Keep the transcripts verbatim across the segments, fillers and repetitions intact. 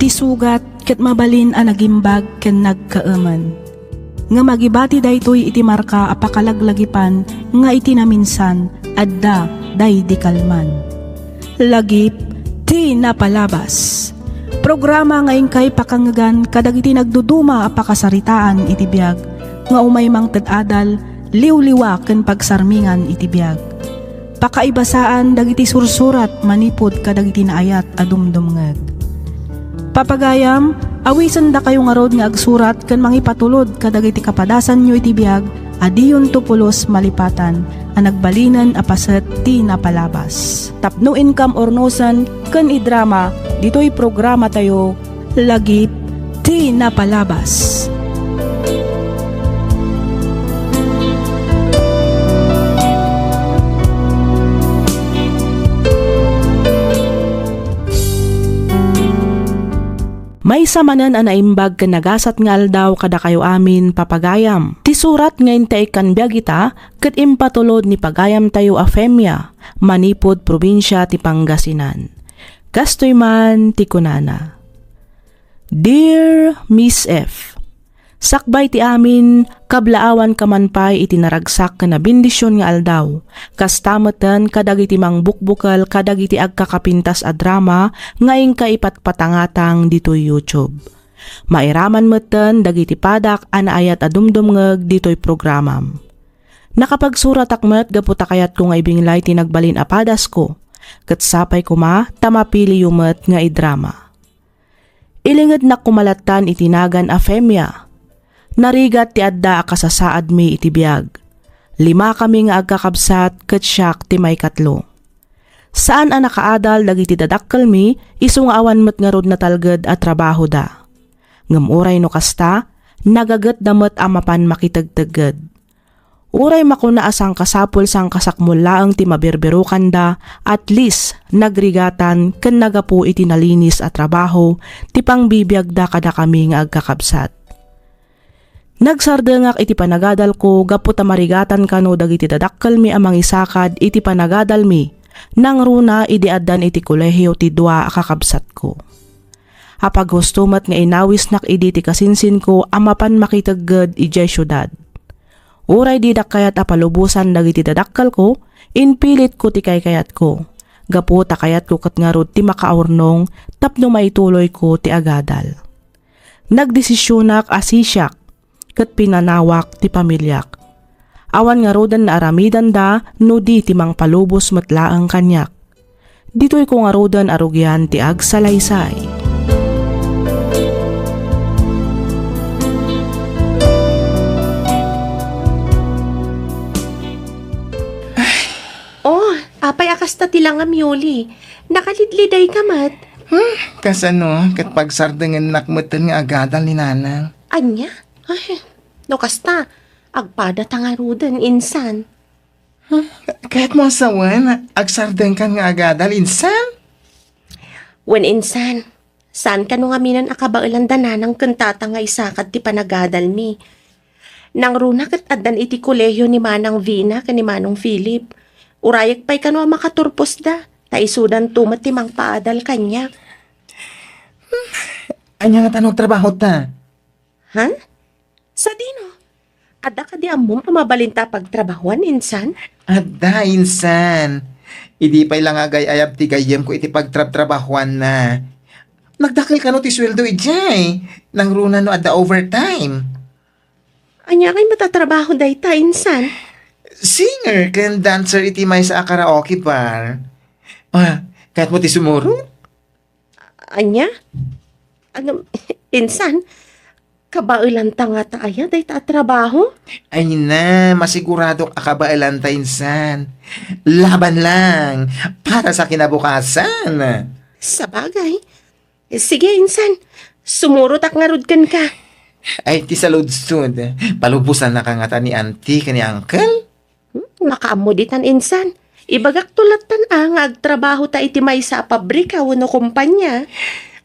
Ti sugat ket mabalin a nagimbag ken nagkaemen. Ngem agibati daytoy iti marka a pakalaglagipan nga iti naminsan, adda daydi kalman. Lagip ti napalabas. Programa nga inkay pakangngegan kadagiti nagduduma a pakasaritaan iti biag nga umay mangted adal, liwliwa ken pagsarmingan iti biag. Pakaibasaan dagiti sursurat manipud kadagiti naayat a dumdumngeg. Papagayam, awisendakayo ngarud nga agsurat ken mangipatulod kadagiti kapadasanyo iti biag a diyonto pulos malipatan a nagbalinen a paset ti napalabas. Tapno inkam urnosen ken idrama ditoy programatayo, Lagip ti Napalabas. Maysa manen a naimbag ken nagasat nga aldaw kadakayo amin, papagayam. Ti surat nga inta ikkan biag ita ket impatulod ni pagayamtayo a Femia, manipud probinsia ti Pangasinan. Kastoy man ti kunana, Dear Miss F, sakbay ti amin, kablaawanka man pay iti naragsak ken nabendision nga aldaw. Kasta metten kadagiti mangbukbukel kadagiti agkakapintas a drama nga inka ipatpatangatang ditoy YouTube. Mairaman metten dagiti padak a naayat a dumdumngeg ditoy programam. Nakapagsuratak met gapu ta kayatko nga ibinglay ti nagbalin a padasko, ket sapay koma ta mapiliyo met nga idrama. Ilingednak koma lattan iti nagan a Femia. Narigat ti adda a kasasaadmi iti biag. Limakami nga agkakabsat ket siak ti maikatlo. Saan a nakaadal dagiti dadakkelmi isu nga awan met ngarud natalged a trabahoda. Ngem uray no kasta, nagagetda met a mapan makitegtegged. Uray makuna a sangkasapul-sangkasakmol laeng ti mabirbirokanda, at least, nagrigatan ken nagapu iti nalinis a trabaho ti pangbibiagda kadakami nga agkakabsat. Nagsardengak iti panagadalko gapu ta marigatan kano dagiti dadakkelmi a mangisakad iti panagadalmi, nangruna idi addan iti kolehio ti dua a kakabsatko. Apaghusto met nga inawisnak idi ti kasinsinko a mapan makitegged idiay siudad. Uray didak kayat a palubosan dagiti dadakkelko, impilitko ti kaykayatko, gapu ta kayatko ket ngarud ti makaurnong tapno maituloyko ti agadal. Nagdesisionak a sisiak ket pinanawak ti pamiliak. Awan ngaruden naaramidanda no di ti mangpalubos met laeng kaniak. Ditoyko ngaruden a rugian ti agsalaysay. Oh, apay a kasta ti langam, Yoli? Nakalidlidayka met. Hmm, kasano? Ket pagsardengennak metten nga agadal ni Nanang. Ania? Ay, no kasta, agpadata ngaruden, insan. Hmm, kayatmo a sawen, agsardengkan nga agadal, insan? Wen, insan, saan kano ngaminen a kabaelan da Nanang ken Tata nga isakad ti panagadalmi. Nangruna ket addan iti kolehio ni Manang Vina ken ni Manong Philip. Urayek pay kano a makaturposda, ta isudanto met ti mangpaadal kaniak. Hmm, ania ngata no agtrabahota? Ha? Sadino? Adda kadi ammom a mabalinta a pagtrabahuan, insan? Adda, insan. Idi pay la nga agay-ayab ti gayyemko iti pagtrabtrabahuanna. Nagdakkel kano ti sueldo idiay. Nangruna no adda overtime. Ania ngay met a trabaho dayta, insan? Singer ken dancer iti maysa a karaoke bar. Ah, kayatmo ti sumurot? Ania? Ano, insan, kabaelanta ngata aya dayta a trabaho? Ay na, masiguradok a kabaelanta, insan. Laban lang, para sa kinabukasan. Sabagay. Sige, insan, sumurotak ngarud kenka. Ay, ti saludsod, palubosannaka ngata ni auntie ken ni uncle? Hmm, makaammo ditan, insan. Ibagakto lattan a nga agtrabahota iti maysa a pabrika wenno kompania.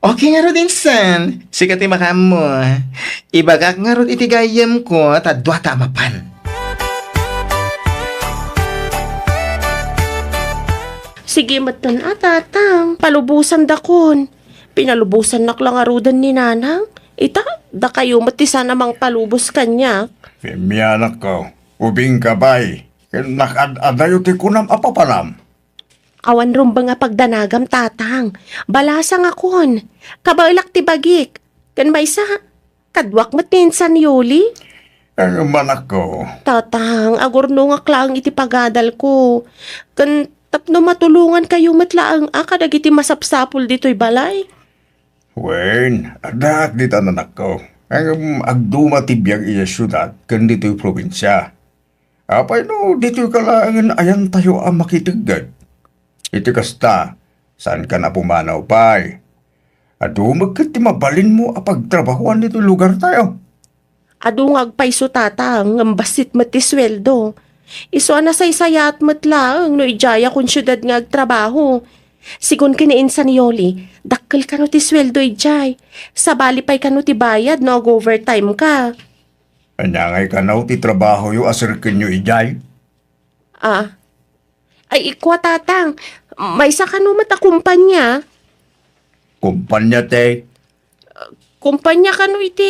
Okay ngarud, insan. Sika ti makaammo. Ibagak ngarud iti gayyemko ta duata a mapan. Sige metten a, Tatang. Palubosandakon. Pinalubosannak la ngaruden ni Nanang. Ita, dakayo met ti saan a mangpalubos kaniak. Femi, anakko, ubingka pay. Ken nakaad-adayo ti kunam a papanam. Awan rumbeng a pagdanagam, Tatang. Balasangakon. Kabaelak ti bagik. Ken maysa, kaduak met ni insan Yoli. Ngem, anakko. Tatang, agurnongak laeng iti pagadalko. Ken tapno matulongankayo met laeng a kadagiti masapsapul ditoy balay. Wen, addaak ditan, anakko. Ngem agduma ti biag idiay siudad ken ditoy probinsia. Apay no ditoyka laengen ayantayo a makitegged? Iti kasta, saankan a pumanaw pay. Adu met ket ti mabalinmo a pagtrabahoan ditoy lugartayo. Adu nga agpayso, Tatang, ngem bassit met ti sueldo. Isu a nasaysayaat met laeng no idiayakon siudad nga agtrabaho. Sigun ken ni insan Yoli, dakkel kano ti sueldo idiay. Sabali pay kano ti bayad no ag-overtime ka. Ania ngay kano ti trabahoyo a serkenyo idiay? Ah. Ay, ikua, Tatang. Maysa kano met a kumpanya? Kumpanya ti? Kumpanya kano iti,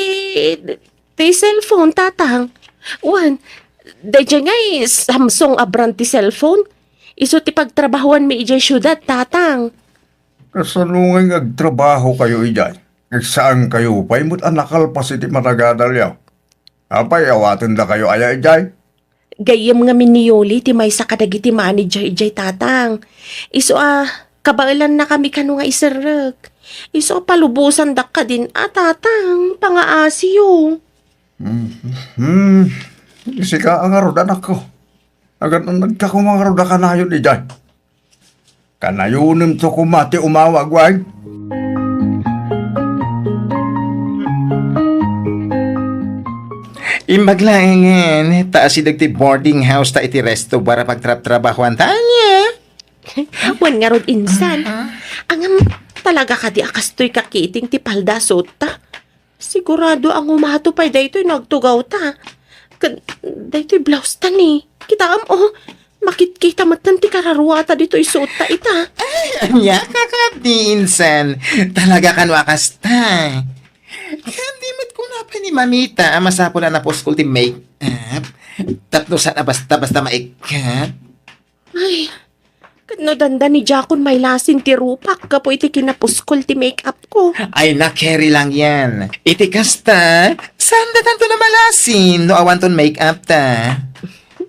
ti cellphone, Tatang? Wen, daydiay ngay Samsung a brand ti cellphone. Isu ti pagtrabahoanmi idiay siudad, Tatang. Kasano ngay nga agtrabahokayo idiay? Ket saankayo pay met a nakalpas iti managadalyo? Apay, awatendakayo aya idiay? Gayyem ngamin ni Yoli ti maysa kadagiti manager idiay, Tatang. Isu a, kabaelannakami kano nga iserrek. Isu a palubosandak kadin a, Tatang, pangaasiyo. Hmm, hmm. Sika a ngarud, anakko. Agan-annadka koma ngarud a kanayon idiay. Kanayonemto koma ti umawag, wen? Imbag laengen, ta asideg ti boarding house ta iti resto bar a pagtrabtrabahoan ta ania? Wen ngarud, insan. Aha. Ngem, talaga kadi a kastoy kakiting ti palda a suotta? Sigurado a ngumato pay daytoy no agtugawta. Ket daytoy blouse ta ni. Kitaem, oh. Makitkita metten ti kararuata ditoy suotta ita. Ay, ania ka kadi, insan? Talaga kano a kasta? Ngem di met kuna pay ni mamita a masapul a napuskol ti make-up tapno saan a basta-basta maikkat? Ay, ket no dandani diakon mailasin ti rupak gapu iti kinapuskol ti make-up ko. Ay, nakeri lang yan. Iti kasta, saan datanto na malasin no awanton make-up ta?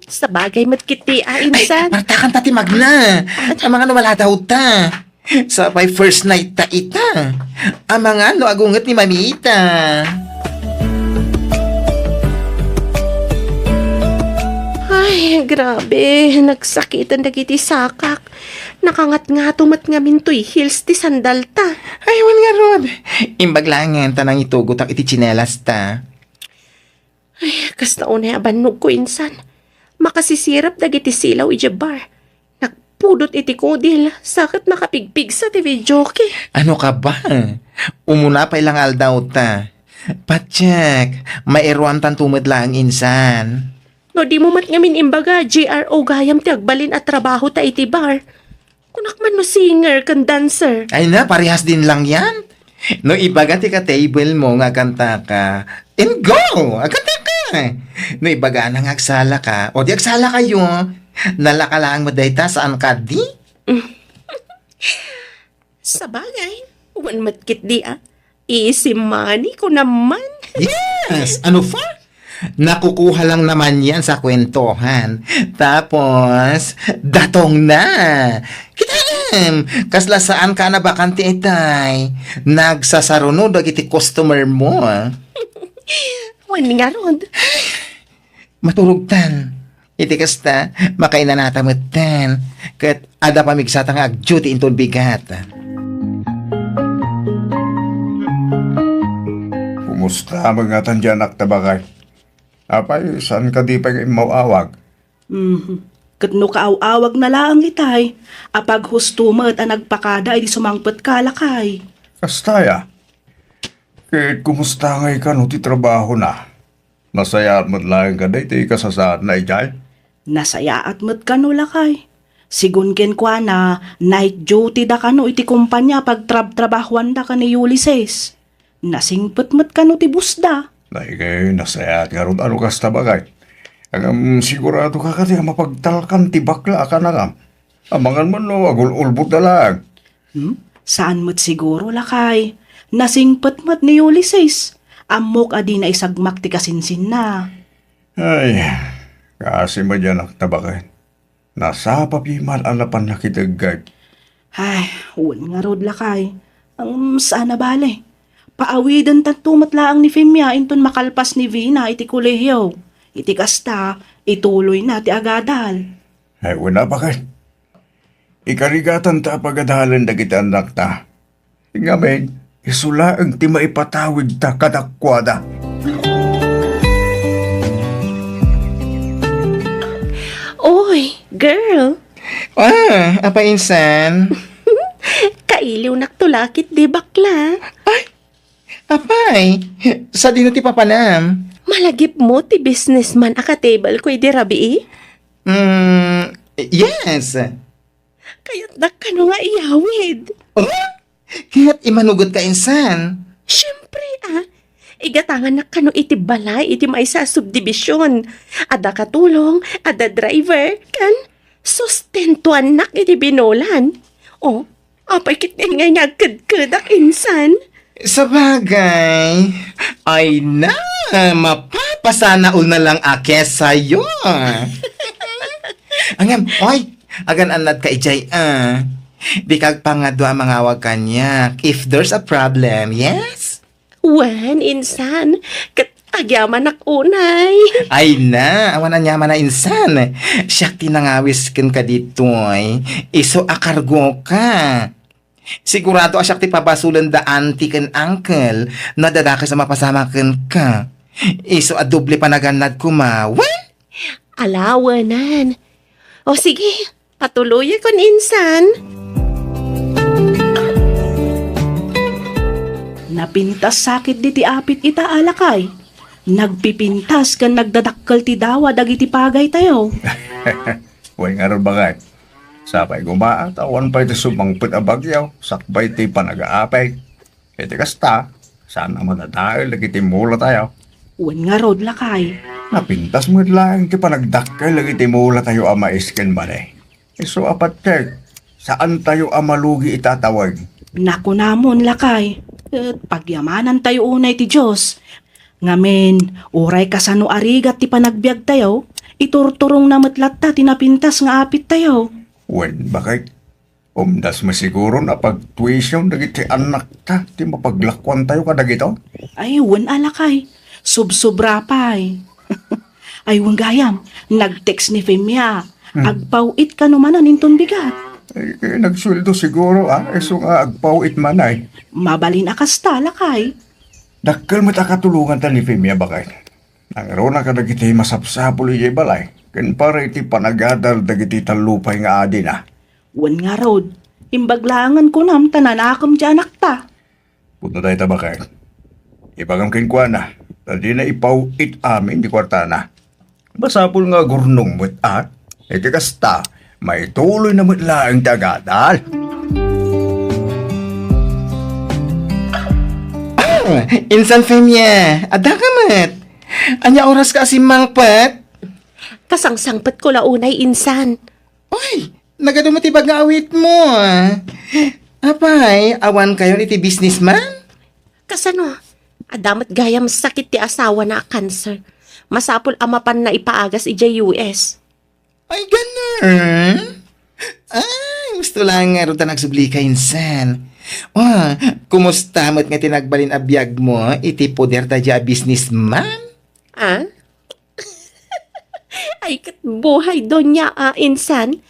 Sabagay met kiti a, ay, insan. Martakan ta ti magna. Amangan no maladaw ta. Sapay first night ta ita. Amangan no agunget ni mamita. Ay, grabe. Nagsakiten dagiti sakak. Nakangatngato met ngamin toy heels ti sandalta. Ay, wen ngarud. Imbag laengen ta nangitugotak iti tsinelas ta. Ay, kasta unay a bannogko, insan. Makasisirep dagiti silaw idiay bar. Nagpudot iti kudil, sa ket nakapigpigsa ti videoke. Ano ka ba? Umuna pay la nga aldaw ta. Patiek, mairuamtanto met laeng, insan. No dimo met ngamin imbaga, J R O gayam ti agbalin a trabaho ta iti bar. Kunak man no singer ken dancer. Ay na, parehas din lang yan. No ibaga ti ka-table mo nga agkanta ka, and go! Agkanta ka! No ibagana nga agsala ka, o di agsala kayo. Nalaka laeng met dayta, saan kadi? Sabagay, wen met ketdi a. Easy money ko naman. Yes! Ano pa? Nakukuha lang naman yan sa kwentohan. Tapos, datong na. Kitaem, kasla saan ka a nabakante itay. Nagsasarunod dagiti customer mo. Wen ngarud. Maturogtan. Iti kasta, makainanata metten. Ket adda pamigsata nga agduty inton bigat. Kumusta met ngatan di anak ta bakay? Apay, saan kadi pay nga immaw-awag? Mhm. Ket no kaaw-awag na laeng itay, apaghusto met a nagpakada idi sumangpet ka, lakay. Kasta aya? Ket kumusta ngay kano ti trabahona? Nasayaat met laeng kadi ti kasasaadna idiay? Nasayaat met kano, lakay. Sigun kenkuana, night duty da kano iti kompania a pagtrabtrabahuanda ken ni Ulysses. Nasingpet met kano ti boss da. Ay, kay nasayaat ngarud no kasta, baket. Ngem sigurado ka kadi a mapagtalkan ti bakla a kanakam? Amangan man no agul-ulbod da laeng. Hmm? Saan met siguro, lakay. Nasingpet met ni Ulysses. Ammok a dina isagmak ti kasinsinna. Ay, kasi madianak ta, baket. Nasapa piman a napan nakitegged. Ay, wen ngarud, lakay. Ang saan a bale. Paawiden tanto met laeng ni Femia inton makalpas ni Vina iti kolehiyo. Iti kasta, ituloy na ti agadal. Ay, wen a, baket. Ikarigatan ta a pagadalen dagiti annakta. Ngamin, isu laeng ti maipatawidta kadakuada. Oy, girl. Ah, apay insan? Kailiwnak to lakit di bakla. Ay, apay, sadino ti papanam? Malagipmo ti businessman a ka-table ko idi rabii? Mm, yes. Kayatnak kano nga iyawid. Oh? Ket imanugot ka insan? Siempre, ah. Igatangannak kano iti balay iti maysa a subdivision. Adda katulong, adda driver, ken sustentuannak iti binulan. Oh, apay ket ngay nga agkedkedak insan? Sabagay, ay na, mapapasana all na lang a kesayo. Ngem, oy, agan-annad ka idiay, ah. Dika agpangadua a mangawag kaniak if there's a problem, yes? Wen, insan, ket agyamanak unay. Ay na, awan aniaman a insan. Siak ti nangawis kenka ditoy. Isu a kargoka. Sigurado a siak ti pabasolen da auntie ken uncle no adda dakes a mapasamak kenka. Isu a doble panagannad koma. Wen? Ala, wenan. O sige, patuloyakon insan. Napintas sakit diti apit ita a lakay. Nagpipintas ken nagdadakkel ti dawa dagiti pagaytayo. Wen ngarud, baket. Sapay koma ta awan pay ti sumangpet a bagyo sakbay ti panagaapek. Iti kasta, saan a madadael dagiti mulatayo. Wen ngarud, lakay. Napintas met laeng ti panagdakkel dagiti mulatayo a mais ken mani. Isu a patpek, saantayo a malugi ita a taweg. Nakunamon, lakay, ket pagyamanantayo unay ti Dios. Ngamin, uray kasano a rigat ti panagbiagtayo, iturturongna met latta ti napintas nga apittayo. Wen, baket. Umdas masiguron a pagtuition dagiti annakta ti mapaglakuantayo kadagito? Ay, wen a lakay. Subsobra pay. Ay, wen gayam, nag-text ni Femia. Hmm. Agpaw-it kano manen inton bigat. Ay, eh, nagsueldo siguro, ah. Isu nga agpaw-it man ay. Mabalin a kasta, lakay. Dakkel met a katulonganta ni Femia, baket. Nangruna kadagiti masapsapul idiay balay, ken para iti panagadal dagiti tallupay nga adina. Wen ngarud, imbag laengen kunam ta nanakem ti anakta. Pudno dayta, baket. Ibagam kenkuana, ta dina ipaw-it amin ti kuartana. Masapul nga agurnong met, a. Iti kasta, maituloyna met laeng ti agadal. Ah, insan Femia, adda ka met? Ania oras ka a simmangpet? Kasangsangpetko la unay, insan. Oy, nagadu met ti bag nga awitmo, a. Apay, awan kayon iti businessman? Kasano? Adda met gayam sakit ti asawana a cancer. Masapul a mapanna ipaagas idiay U S. Ay, ganun? Ay, gusto lang nga ruta nagsublika insan. Ah, kumusta met nga ti nagbalin a biag mo iti poder daydiay a businessman? Ah? Ay, ket buhay, Doña, a, insan.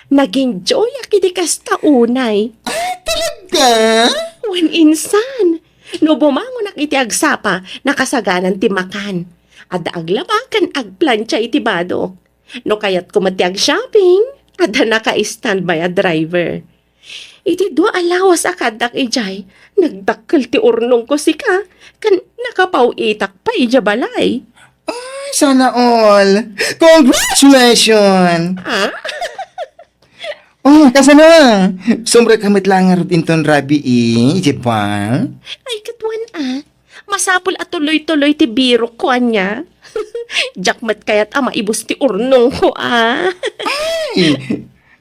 Nag-enjoy ak iti kasta unay. Ay, talaga? Wen, insan. No bumangonak iti agsapa, nakasaganan ti makan. Adda aglaba ken agplancha iti badok. No kayatko met ti ag-shopping, adda naka-standby a driver. Iti dua a lawas a kaaddak idiay, nagdakkel ti urnongko sika, ken nakapaw-itak pay idiay balay. Ay, sana all! Congratulations! Ah? Oh, kasano? Sumrekka met laeng ngarud inton rabii, idiay bar? Ay, ket wen a. Masapul a tuloy-tuloy ti birok ko ania. Diak met kayat a maibus ti urnongko a. Ay!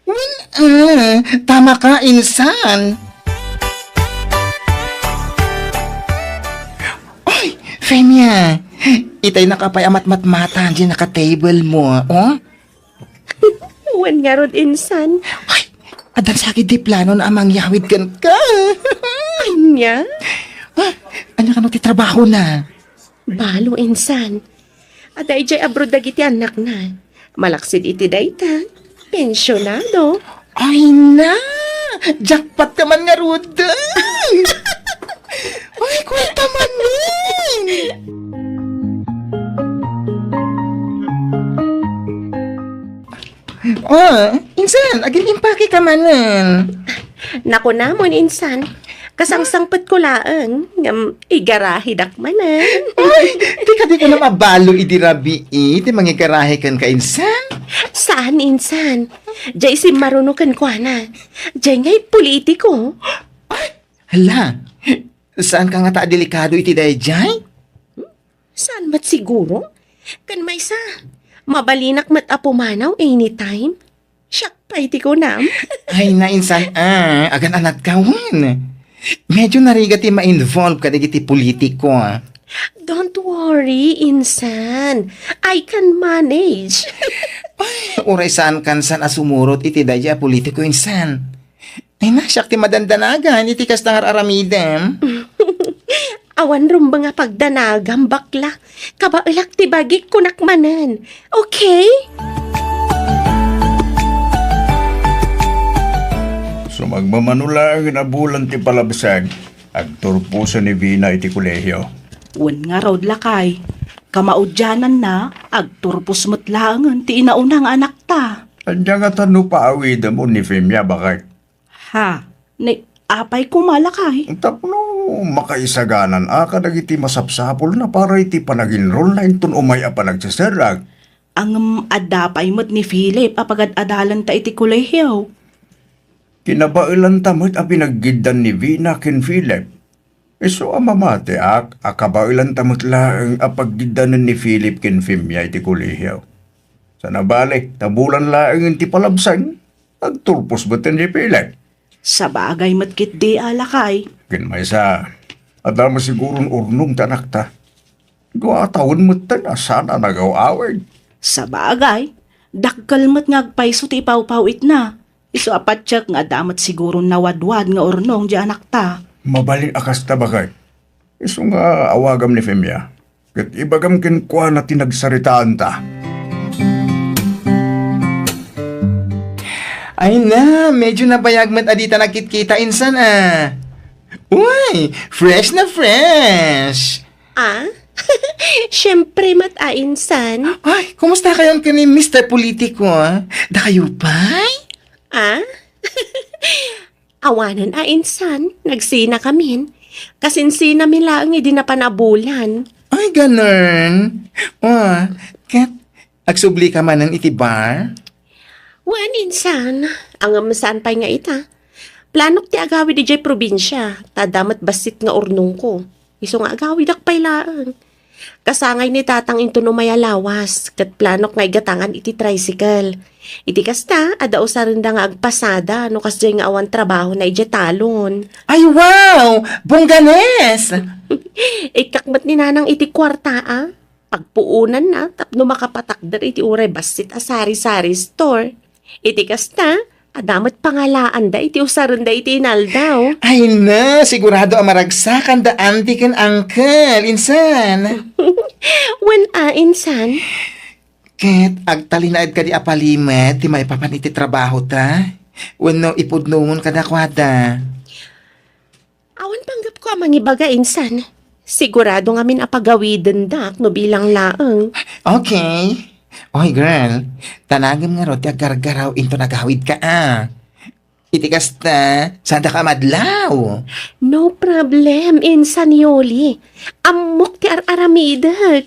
Wen a, tama ka, insan. Ay, Femia, itay naka pay a matmatmatan diay naka-table mo, oh? Wen ngarud, insan. Ay, addan sa ketdi plano na a mangyawid kenka. Ania? Ah, ania kano ti trabahona? Balo, insan. Adda idiay abroad dagiti annakna. Malaksid iti dayta, pensionado. Ay na! Jackpot ka man ngarud! Ay, kwarta manen! Ah, insan, agin-impake ka manen. Nakunamon, insan. Kasangsangpetko laeng, ngem igarahedak manen. Ay, ti kadi ko na mabalo idi rabii, ti mangigarahe kenka, insan? Saan, insan. Diay simmaruno kenkuana. Diay ngay politiko. Ay, hala, saan ka ngata a delikado iti daydiay? Saan met siguro? Ken maysa, mabalinak met a pumanaw anytime. Siak pay ti kunam. Ay, na, insan, ah, agan-anadka wen. Medyo narigat ti ma-involve kadagiti politiko, ah. Don't worry, insan. I can manage. Ay, uray saan kansan a sumurot iti daydiay a politiko, insan. Ay na, siak ti madandanagan iti kasta nga ar-aramidem. Awan rumbeng a pagdanagam, bakla. Kabaelak ti bagik, kunak manen. Okay? Sumagmamano laengen a bulan ti palabsag, agturposen ni Vina iti kolehio. Wen ngarud, lakay. Kamaudiananna, agturpos met laengen ti inauna nga anakta. Ania ngata no paawidem ni Femia, baket? Ha? Ni, apay koma, lakay? Tapno makaisaganan a kadagiti masapsapulna para iti panaginrolna inton umay a panagseserrek. Ngem adda pay met ni Philip a pagad-adalanta iti kolehio. Kinabaelanta met a pinaggiddan ni Vina ken Philip. Isu a mamatiak a kabaelanta met laeng a paggiddanen ni Philip ken Femia iti kolehio. Sana bale, ta bulan laeng ti palabsag, agturpos met ni Philip. Sabagay met ketdi a, lakay. Ken maysa, adda met siguron urnong ti anakta. Guatawen metten a saan a nagaw-awid. Sabagay, dakkel met nga agpayso ti ipawpaw-itna. Isu a patiek nga adda met siguron nawadwad nga urnong diay anakta. Mabalin a kasta, baket. Isu nga awagam ni Femia, ket ibagam kenkuana ti nagsaritaanta. Ay na, medyo nabayag met a dita nagkitkita, insan, ah. Uy, fresh na fresh! Ah? Siyempre met a, insan. Ay, kumusta kayon ken ni Mister Politiko, ah? Dakayo pay? Ah? Awanen a, insan, nagsinakamin. Kasinsinami laeng idi napan a bulan. Ay, ganun. Oh, ket agsubli ka manen iti bar? Wen, insan, ngem saan pay nga ita. Planok ti agawid idiay probinsia, ta adda met bassit nga urnongko. Isu nga agawidak pay laeng. Kasangay ni Tatang inton umay a lawas, ket planok nga igatangan iti tricycle. Iti kasta, adda usarenda nga agpasada no kasdiay nga awan trabahona idiay talon. Ay, wow! Bongganes! Ikkak met ni Nanang iti kuarta, a. Pagpuonanna tapno makapatakder iti uray bassit a sari-sari store. Iti kasta, adda met pangalaanda iti usarenda iti inaldaw. Ay na, sigurado a maragsakanda, auntie ken uncle, insan. Wen a, insan. Ket agtalinaed kadi a palimed ti maipapan iti trabahota? Wenno ipudnongon kadakuada? Awan panggepko a mangibaga, insan. Sigurado ngamin a pagawidendak no bilang laeng. Okay. Oy, girl, tanagem ngarud ti aggargaraw inton agawidka, a. Iti kasta, saandak a madlaw. No problem, insan Yoli. Ammok ti ar-aramidek.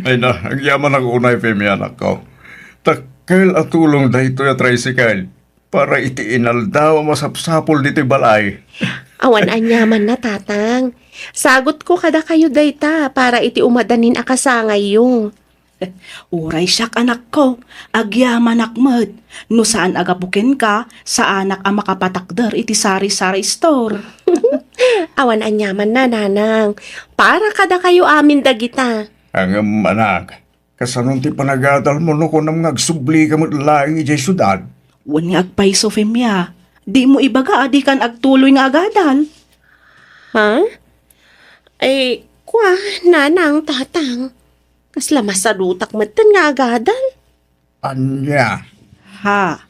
Ay na, agyamanak unay, Femi, anakko. Dakkel a tulong daytoy a tricycle para iti inaldaw a masapsapul ditoy balay. Awan aniamanna, Tatang. Sagutko kadakayo dayta para iti umadanin a kasangayyo. Uray siak, anakko, agyamanak met. No saan a gapu kenka, saanak a makapatakder iti sari-sari store. Awan aniamanna, Nanang. Para kadakayo amin dagita. Ngem, anak, kasano ti panagadalmo no kunam nga agsublika met laeng idiay siudad? Wen nga agpayso, Femia. Dimo ibaga a dikan agtuloy nga agadal. Ha? Ay, kua, Nanang, Tatang. Kasla masadutak metten nga agadal. Ania? Ha?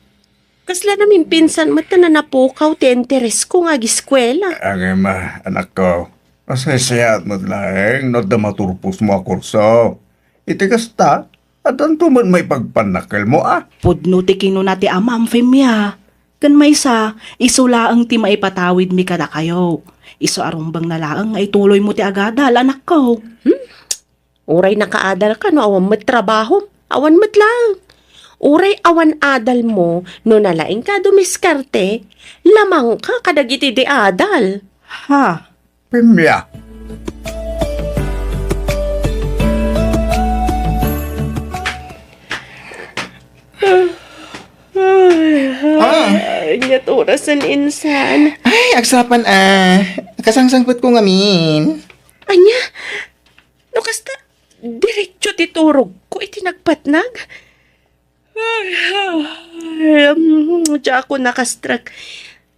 Kasla namimpinsan metten a napukaw ti interesko nga agiskuela. Ngem, anakko, masaysayaat met laeng no adda maturposmo a kurso. Iti kasta, addanto met maipagpannakkelmo a. Pudno ti kinuna ti amam, Femia. Ken maysa, isu laeng ti maipatawidmi kadakayo. Isu a rumbengna laeng nga ituloymo ti agadal, anakko. Hmm? Uray nakaadalka no awan met trabahom, awan met laeng. Uray awan adalmo no nalaingka a dumiskarte, lamangka kadagiti di adal. Ha? Femia. Ay, Ah. Ania ti orasen, insan? Ay, agsapan a. Kasangsangpetko ngamin. Ania? No kasta, diretso ti turogko iti nagpatnag? Ay, ay, mm, diakon nakastrak.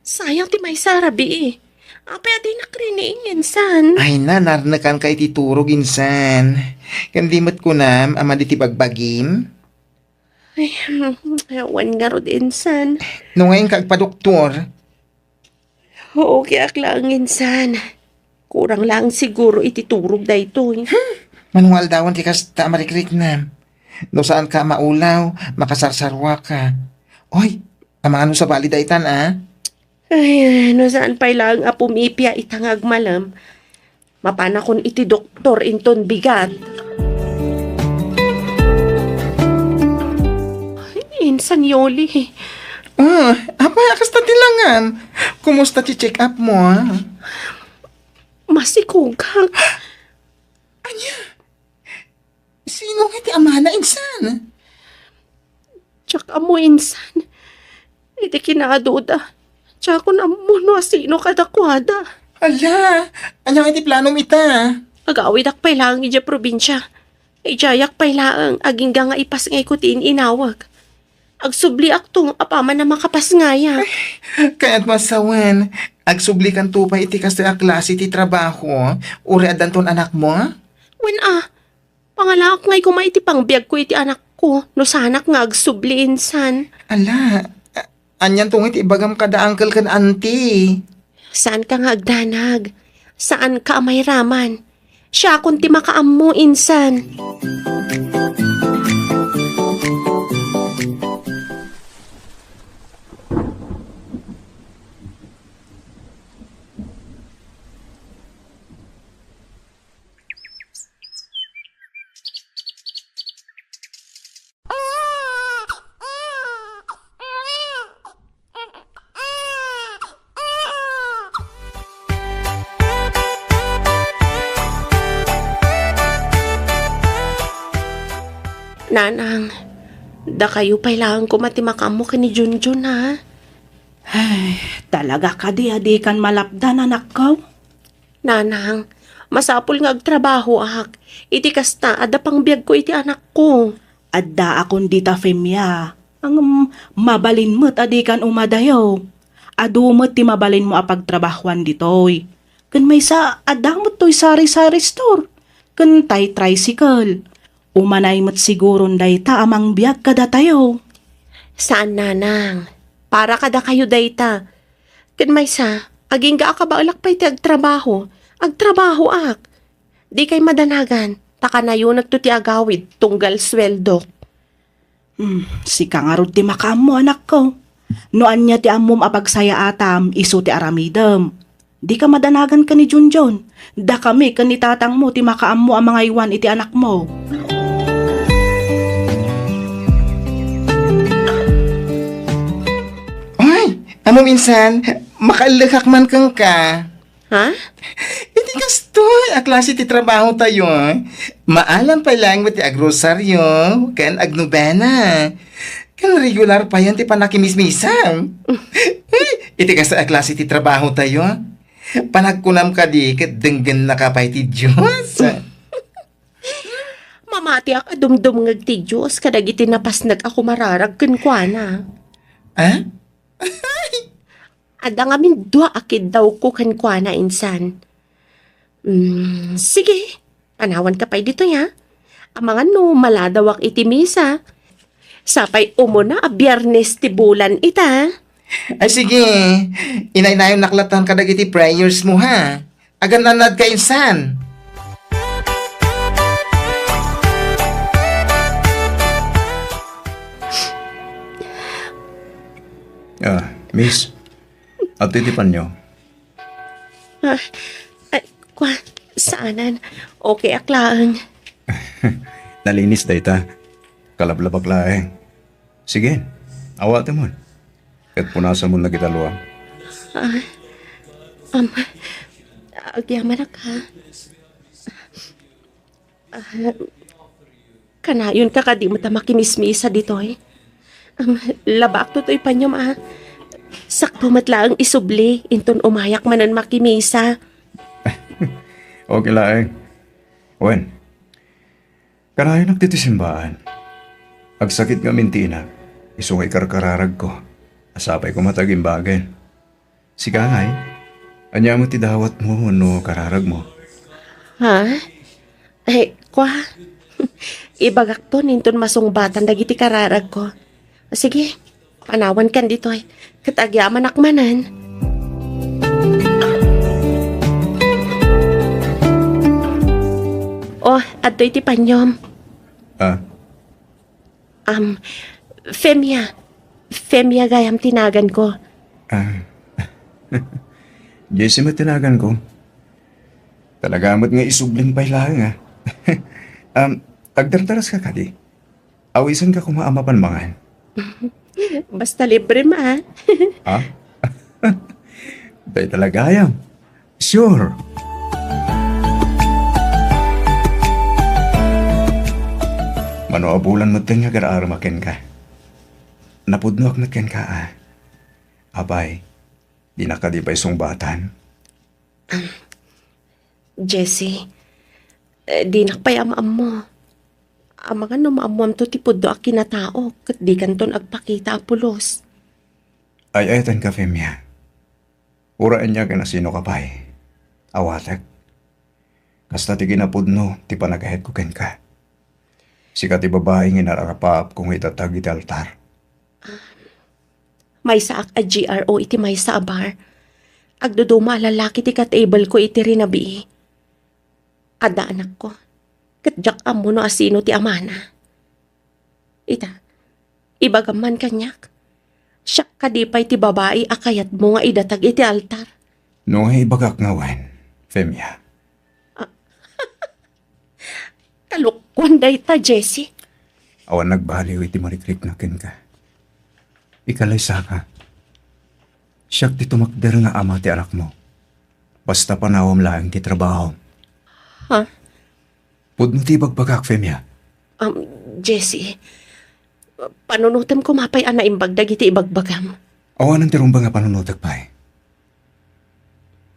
Sayang ti maysa a rabii. Apay a dinak riniing, insan? Ay na, narnekanka iti turog, insan. Ken di met kunam a madi ti bagbagim? Ay, mm, awan ngarud, insan. No ngayon ka agpadoktor? Okay ak laeng, insan. Kurang laeng siguro iti turog daytoy. Hmm, mano nga aldawen ti kasta a marikriknam. No saanka a maulaw, makasarsarwaka. Oy, amangan mo sabali daytan, a? Ay, no saan pay laeng a pumipia ita nga agmalem, mapanakon iti doktor inton bigat. Ay, insan Yoli. Ah, apay a kasta ti langam? Kumusta ti check-up mo, a? Masikogak. Ania? Sino nga ti amana, insan? Diak ammo, insan. Iti kinaaduda, diakon ammo no asino kadakuada. Hala, ania nga ti planom ita? Agawidak pay laeng idiay probinsia. Idiayak pay laeng, agingga nga ipasngayko ti in-inawag. Agsubliakto apaman a makapasngayam. Kayatmo a sawen, agsublikanto pay iti kastoy a klase ti trabaho, uray addanton anakmo? Wen a, pangalaak ngay koma iti pangbiagko iti anakko, no saanak nga agsubli, insan. Ala, a-, anianto ngay ti ibagam kada uncle ken auntie? Saanka nga agdanag. Saanka a mairaman. Siakon ti makaammo, insan. Nanang, dakayo pay laeng koma ti makaammo ken ni Junjun, ha? Ay, talaga kadi a dikan malapdan, anakko? Nanang, masapul nga agtrabahoak. Iti kasta, adda pangbiagko iti anakko. Addaakon dita, Femia. Ngem, mabalin met a dikan umadayo. Adu met ti mabalinmo a pagtrabahoan ditoy. Ken maysa, adda met toy sari-sari store. Ken tay tricycle. Umanay met siguron dayta a mangbiag kadatayo. Saan, Nanang. Para kadakayo dayta. Ken maysa, agingga a kabaelak pay ti agtrabaho. Agtrabahoak. Dikay madanagan, ta kanayonekto ti agawid tunggal sueldok. Hmm, sika ngarud ti makaammo, anakko. No ania ti ammom a pagsayaatam, isu ti aramidem. Dika madanagan ken ni Junjun. Dakami ken ni tatangmo ti makaammo a mangaywan iti anakmo. Ay, amo minsan, makaellekak man kenka. Ha? Iti kastoy a klase ti trabaho tayo, ah. Maalam pay laeng met ti agrosaryo, ken agnobena. Ken regular payen ti panakimismisam. Ay, iti kastoy a klase ti trabaho tayo, ah. Panagkunam kadi ket denggennaka pay ti Dios. Mamatiak a dumdumngeg ti Dios kadagiti napasnek a kumararag kenkuana. Ah? Adda ngamin dua a kiddawko kenkuana insan. Mm, sige, panawanka pay ditoy, ha? Amangan no maladawak iti misa. Sapay umuna a Biyernes ti bulan ita. Ay, sige. Inaynayonak latta kadagiti prayers mo, ha? Agannanadka insan. Ah, miss, adtoy ti panyo. Ah, ay, kwa, saanan. Okay ak laeng. Nalinis dayta. Kalablabak laeng. Sige, awatemon. Ket punasamon dagiti aluam. Ah, um, agyamanak, ha? Ah, kanayonka kadi met a makimismisa ditoy? Um, labaakto toy paniom, a. Sakto met laeng isubli, inton umayak manen makimisa. Okay laeng. Wen, kanayonak ditoy simbaan. Agsakit ngamin ti inak, isu nga ikarkararagko. Sapay koma ta agimbagen. Sika ngay, ania met ti dawatmo wenno kararagmo? Ha? Eh, kwa? Ibagakton inton masungbatan dagiti kararagko. Sige, panawankan ditoy. Ket agyamanak manen. Oh, adtoy ti paniom. Ah? Um, Femia. Femia gayam ti naganko. Ah. Jessie met ti naganko. Talaga met nga isublim pay laeng, ah. Um, agdardaras ka kadi? Awisanka koma a mapan mangan. Basta libre ma, ah. Ha? Dayta la gayam. Sure. Mano a bulan metten nga agar-arem kenka. Napudnoak met kenka, a. Apay, dinak kadi pay sungbatan? Jesse, eh, dinak pay am-ammo. Amangan no maammoamto ti pudno a kinatao ket dikanton agpakita a pulos. Ay-ayatenka, Femia. Uray ania ken asinoka pay, awatek. Kasta ti kinapudno ti panagayatko kenka. Sika ti babai nga inar-arapaapko nga idatag iti altar. Maysaak a G R O iti maysa a bar. Agduduma a lalaki ti ka-table ko iti rinabii. Adda anakko, ket diak ammo no asino ti amana. Ita, ibagam man kaniak, siak kadi pay ti babai a kayatmo nga idatag iti altar? No nga ibagak nga wen, Femia. Ah, kalokuan dayta, Jesse. Awan nagbaliw iti marikrikna kenka. Ikalaysaka. Siak ti tumakder nga ama ti anakmo. Basta panawam laeng ti trabaho. Ha? Pudno ti ibagbagak, Femia. Um, Jesse, panunotem koma pay a naimbag dagiti ibagbagam. Awanen ti rumbeng a panunotek pay.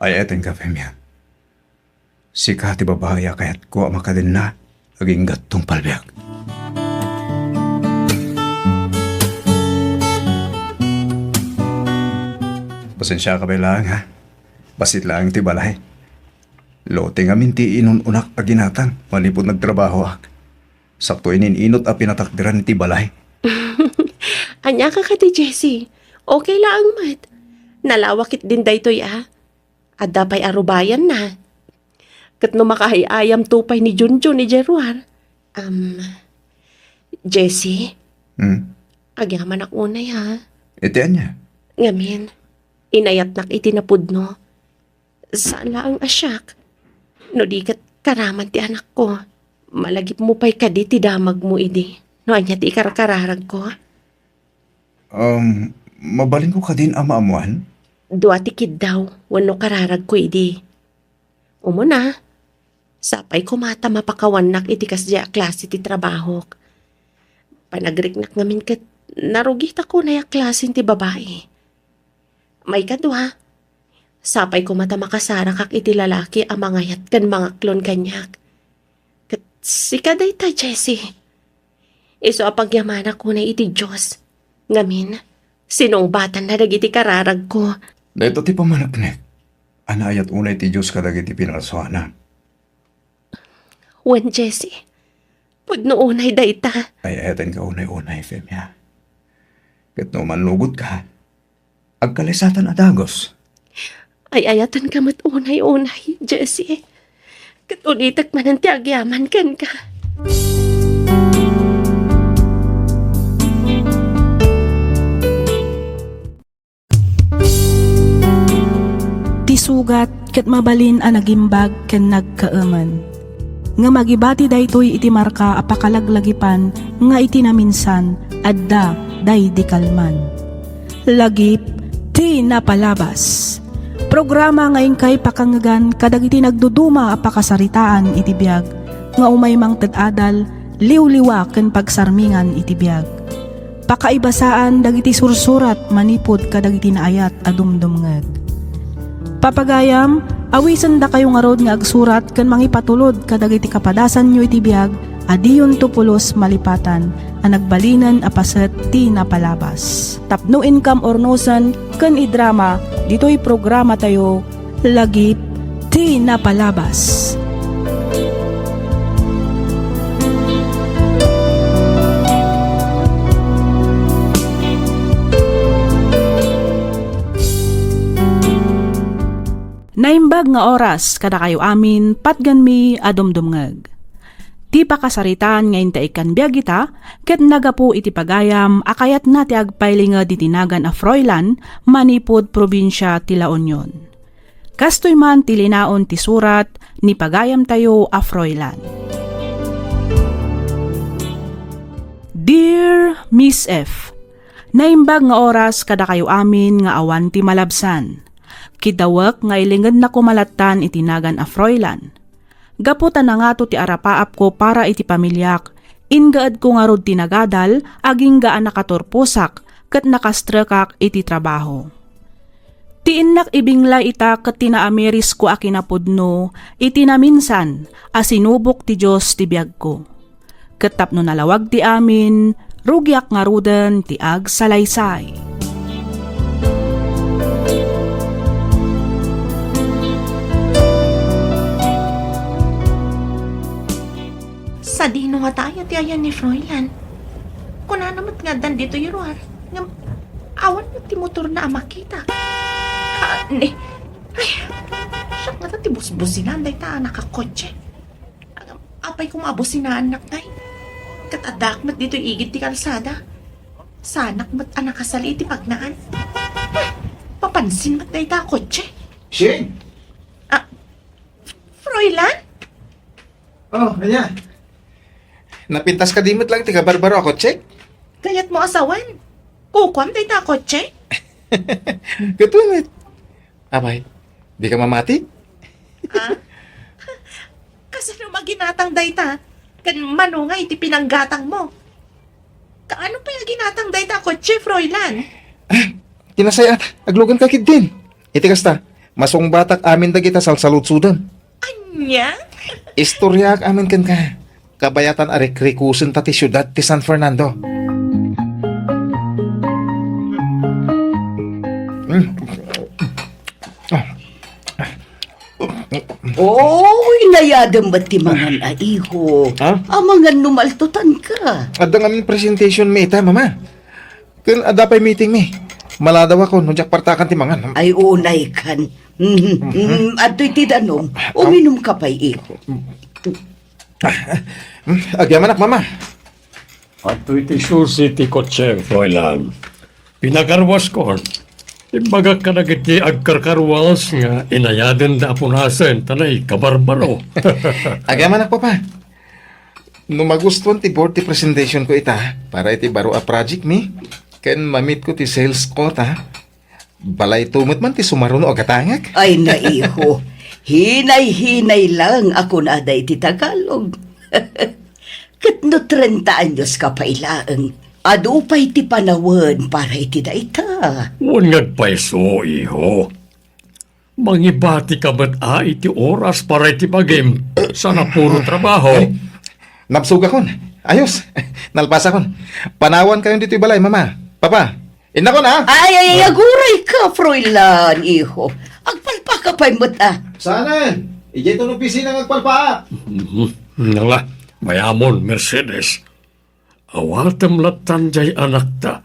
Ay-ayatenka, Femia. Sika ti babai a kayatko a makadenna agingga tungpal biag. Pasensiaka pay laeng, ha? Bassit laeng ti balay. Lote ngamin ti inun-unak a ginatang manipud nagtrabahoak. Sakto inin-inut a pinatakderan iti balay. Ania ka kadi, Jesse? Okay laeng met. Nalawak ketdin daytoy, a. Adda pay a rubayanna. Ket no makaay-ayamto pay ni Junjun idiay ruar. Am, Jesse? Hmm? Agyamanak unay, ha? Iti ania? Ngamin, inayatnak iti napudno. Saan laeng a siak. No di ket karaman ti anakko, malagipmo pay kadi ti damagmo idi no ania ti ikarkararagko? Um, mabalinko kadin a maammoan? Dua ti kiddaw wenno kararagko idi. Umuna, sapay koma ta mapakawannak iti kasdiay a klase ti trabahok. Panagriknak ngamin ket narugitak unay a klase ti babai. Maikadua, sapay koma ta makasarakak iti lalaki a mangayat ken mangaklon kaniak. Ket sika dayta, Jessie. Isu a pagyamanak unay iti Dios. Ngamin, sinungbatanna dagiti kararagko. Dayta ti pammaneknek a naayat unay ti Dios kadagiti pinarsuana. Wen, Jessie, pudno unay dayta. Ay-ayatenka unay-unay, Femia. Ket no mannugotka, agkalisatan a dagus. Ay-ayatenka met unay-unay, Jessie. Ket ulitek manen ti agyaman kenka. Ti sugat ket mabalin a nagimbag ken nagkaemen. Ngem agibati daytoy iti marka a pakalaglagipan nga iti naminsan, adda daydi kalman. Lagip ti napalabas. Programa nga inkay pakangngegan kadagiti nagduduma a pakasaritaan iti biag nga umay mangted adal, liwliwa ken pagsarmingan iti biag. Pakaibasaan dagiti sursurat manipud kadagiti naayat a dumdumngeg. Papagayam, awisendakayo ngarud nga agsurat ken mangipatulod kadagiti kapadasanyo iti biag a diyonto pulos malipatan a nagbalinen a paset ti napalabas. Tapno inkam urnosen ken idrama ditoy programatayo, Lagip ti napalabas. Naimbag nga oras kadakayo amin, patgenmi a dumdumngeg. Ti pakasaritaan nga intaikkan biag ita ket naggapu iti pagayam a kayatna ti agpailinged iti nagan a Froilan manipud probinsia ti La Union. Kastoy man ti linaon ti surat ni pagayamtayo a Froilan. Dear Miss F, naimbag nga oras kadakayo amin nga awan ti malabsan. Kiddawek nga ilingedna koma lattan iti nagan a Froilan. Gapu ta nangato ti arapaapko para iti pamiliak, inggaedko ngarud ti nagadal agingga a nakaturposak ket nakastrekak iti trabaho. Ti innak ibinglay ita ket ti naamirisko a kinapudno iti naminsan a sinubok ti Dios ti biagko. Ket tapno nalawag ti amin, rugiak ngaruden ti agsalaysay. Sadino ngata aya ti ayan ni Froilan? Kunana met nga addan ditoy ruar, ngem awan met ti motorna a makita. Ah, ni, ay, siak ngata ti busbusinaan dayta a nakakotse. Apay koma a businaannak ngay? Ket addaak met ditoy igid ti kalsada. Saanak met a nakasali iti pagnaan. Hmm, mapansin met dayta a kotse. Shane! Ah, Froilan? Oh, ania? Napintas kadi met lang ti kabarbaro a kotse? Kayatmo a sawen? Kukuam dayta a kotse? Ket wen met. Apay, dika mamati? Ah? Kasano maginatang dayta? Ken mano nga iti pinanggatangmo? Kaano pay a ginatang dayta a kotse, Froilan? Ah, ti nasayaat, agluganka ketdin. Iti kasta, masungbatak amin dagita salsaludsodem. Ania? Istoriaak amin kenka. Kabayatan a rikrikosenta ti siudad ti San Fernando. Mm. Oy, nayadem met ti mangan a iho. Ha? Amangan no maaltotanka. Adda ngamin presentation mi ita, Mama. Ken adda pay meeting mi. Maladawakon no diak partakan ti mangan. Ay, unaykan. Mm, mm, adtoy ti danum. Uminumka pay, iho. Agyamanak, Mama. Adtoy ti susi ti kotse, Froilan. Pinagarwaskon. Imbagak kadagiti agkarkarwas nga inayadenda a punasen ta naikabarbaro. Agyamanak, Papa. No magustuan ti board ti presentation ko ita para iti baro a project mi, ken mamit ko ti sales quota, balayto met man ti sumaruno a gatangak. Ay, naiho. Hinay-hinay lang a kunada iti Tagalog. Ket no treinta anyos ka pay laeng, adu pay ti panawen para iti dayta. Wen nga agpayso, iho. Mangibatika met a iti oras para iti bagim, saan a puro trabaho. Ay, nabsugakon. Ayos. Nalpasakon. Panawankayon ditoy balay, Mama. Papa, innakon, ha? Ay, ay, ay, aguray ka, Froilan, iho. Agpalpaka pay met, ah. Saanen? Idiay ton opisina nga agpalpaak. Mhm. Nala, mayamon, Mercedes. Awatem lattan jay anakta.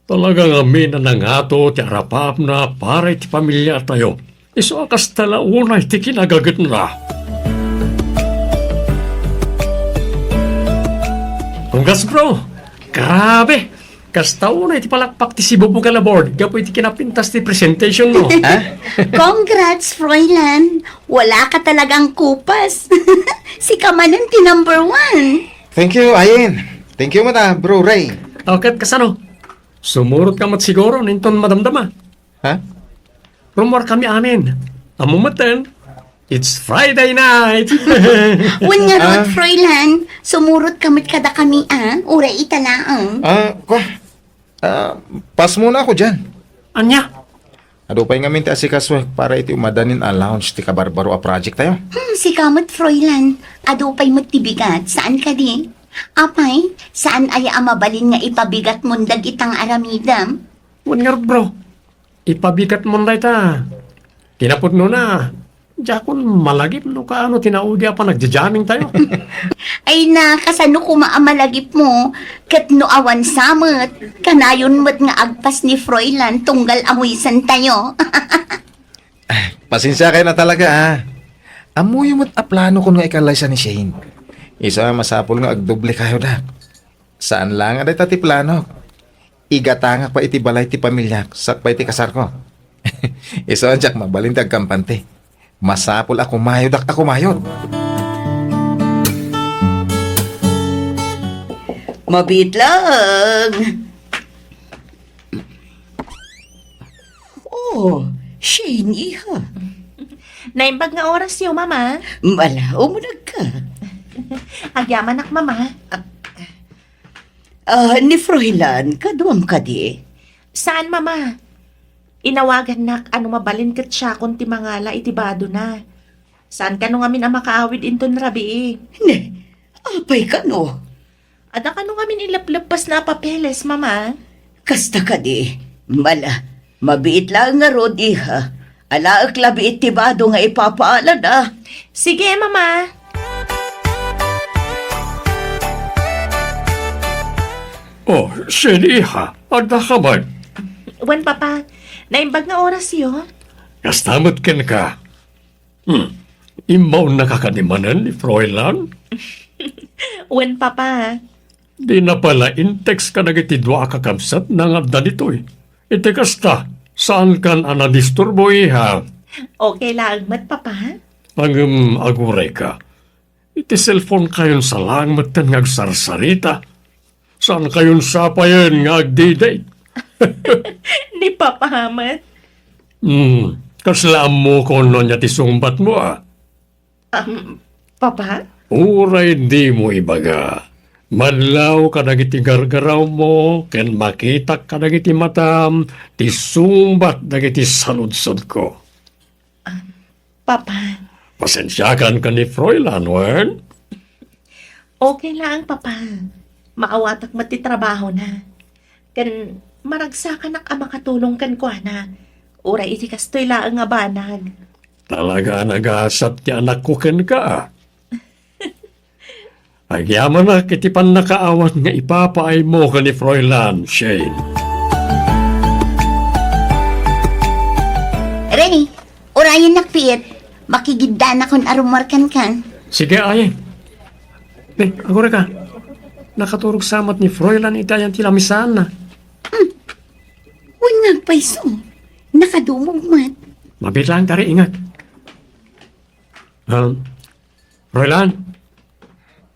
Talaga ngamin a nangato ti arapaapna para iti pamiliatayo. Isu a kasta la unay ti kinagagetna. Congrats, bro! Grabe! Kasta unay ti palakpak ti sibubugan a board gapu iti kinapintas ti presentation mo. Ha? Congrats, Froilan! Wala ka talagang kupas. Sika manen ti number one. Thank you, Ayen. Thank you met a, Bro Ray. O, ket kasano? Sumurot ka met siguro, inton madamdama. Ha? Rummuar kami amin. Ammo metten, it's Friday night. Wen ngarud, Ah. Froilan, sumurot ka met kadakami, ah? Uray ita laeng. Ah, kwa? Ah, pass muna ako diyan. Ania? Adu pay ngamin ti asikaso para iti umadanin a launch ti kabarbaro a project tayo. Hmm, sika met, Froilan. Adu pay met ti bigat, saan kadi? Apay, saan aya a mabalin nga ipabigatmon dagita nga aramidem? Wen ngarud, bro. Ipabigatmon dayta. Kinapudnona, diakon malagip no kaano ti naudi a panagjajamming tayo. Ay na, kasano koma a malagipmo? Ket no awan sa met, kanayon met nga agpas ni Froilan tunggal amuysen tayo. Pasensiakayon a talaga, ha. Ammoyo met a planokon nga ikallaysa ni Shane. Isu a masapul nga agdoble kayo, dak. Saan laeng a dayta ti planok. Igatangak pay iti balay ti pamiliak, sakbay ti kasarko. Isu a diak mabalin ti agkampante. Masapul a kumayodak a kumayod. Mabiit lang. Oh, Shane, iha. Naimbag nga orasyo, Mama. Mala, umunag ka. Agyamanak, Mama. Ah, ni Froilan, kaduam kadi? Saan, Mama? Inawagannak a no mabalin ket siakon ti mangala iti badona. Saan kano ngamin a makaawid inton rabii. Ne, apay kano? Adda kano ngamin ilepleppas na a papeles, Mama? Kasta kadi, mala, mabiit laeng ngarud, iha. Alaek labi iti bado nga ipapaalad, ah. Sige, Mama. Oh, Shane, iha, adda ka man? Wen, Papa. Naimbag nga orasyo. Kasta met kenka. Hmm. Immaonnaka kadi manen ni Froilan? Wen, Papa. Dina pala in-text kadagiti dua a kakabsatna nga adda ditoy. Iti kasta, saankan a nadisturbo, iha? Okay laeng met, Papa. Ngem, agurayka. Iti cellphone kayon sa laeng metten nga agsarsarita. Saan kayon sapayen nga agdidate? Ni Papa met. Hmm, kasla ammokon no ania ti sungbatmo, a? Um, Papa? Uray dimo ibaga, madlaw kadagiti gargarawmo ken makitak kadagiti matam ti sungbat dagiti saludsodko. Um, Papa. Pasensiakan ken ni Froilan, wen? Okay laeng, Papa. Maawatak met ti trabahona. Ken maragsakanak a makatulong kenkuana, uray iti kastoy laeng a banag. Talaga a nagasat ti anakko kenka. Agyamanak iti pannakaawan nga ipapaaymo ken ni Froilan, Shane. Rene, urayennak piit. Makigiddanakon a rummuar kenkan. Sige, Aye. Ne, agurayka. Nakaturog sa met ni Froilan iti ayan ti lamisaanna. Hmm. Wen Nagpayso. Nakadumog met. Mabiit lang, Tari, ingat. Um, Froilan?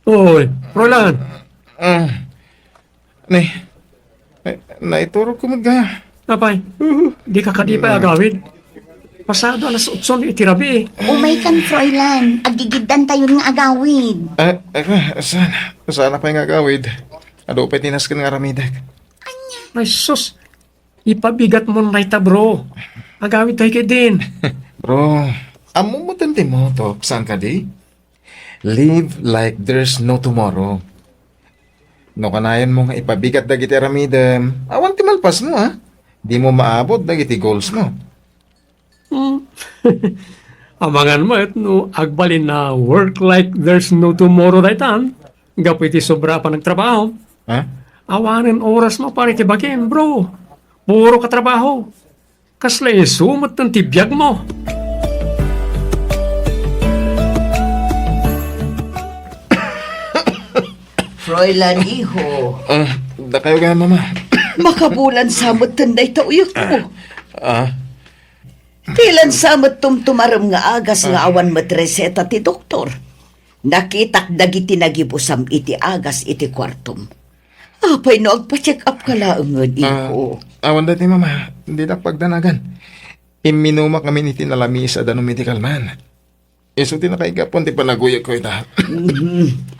Oy, Froilan! Ah, ne, eh, naiturogko met gaya. Apay, di ka kadi pay agawid. Pasado alas otso iti rabii. Umaykan, Froilan. Aggigiddantayon nga agawid. Ah, ah, saan? Saan pay nga agawid? Adu pay ti nasken nga aramidek. Ay, sus. Ipabigatmon dayta, bro. Agawidtayo ketdin. Bro, ammom met ti motto, saan kadi? Live like there's no tomorrow. No kanayon mo nga ipabigat dagiti aramidem, awan ti malpas mo, ha? Di mo maabot dagiti goals mo. Hmm. Amangan met no agbalin a work like there's no tomorrow daytan, gapu iti sobra a panagtrabaho. Ha? Awanen oras mo para iti bagim, bro. Puro ka trabaho. Kasla isu met ti biag mo. Froilan, iho. Ah, dakayo gayam, Mama. Makabulan sa met dayta uyekmo. Ah. Ti lansa met tumtumarem nga agas nga Ah. awan met reseta ti doktor. Nakitak dagiti nagibusam iti agas iti kuartom. Apay no agpa-check up ka laengen, Ah, iko? awan daytoy, Mama. Didak pagdanagan. Imminumak ngamin iti nalamiis a danum medical man. Isu ti nakaigapon ti panaguyegko ita. Mhm.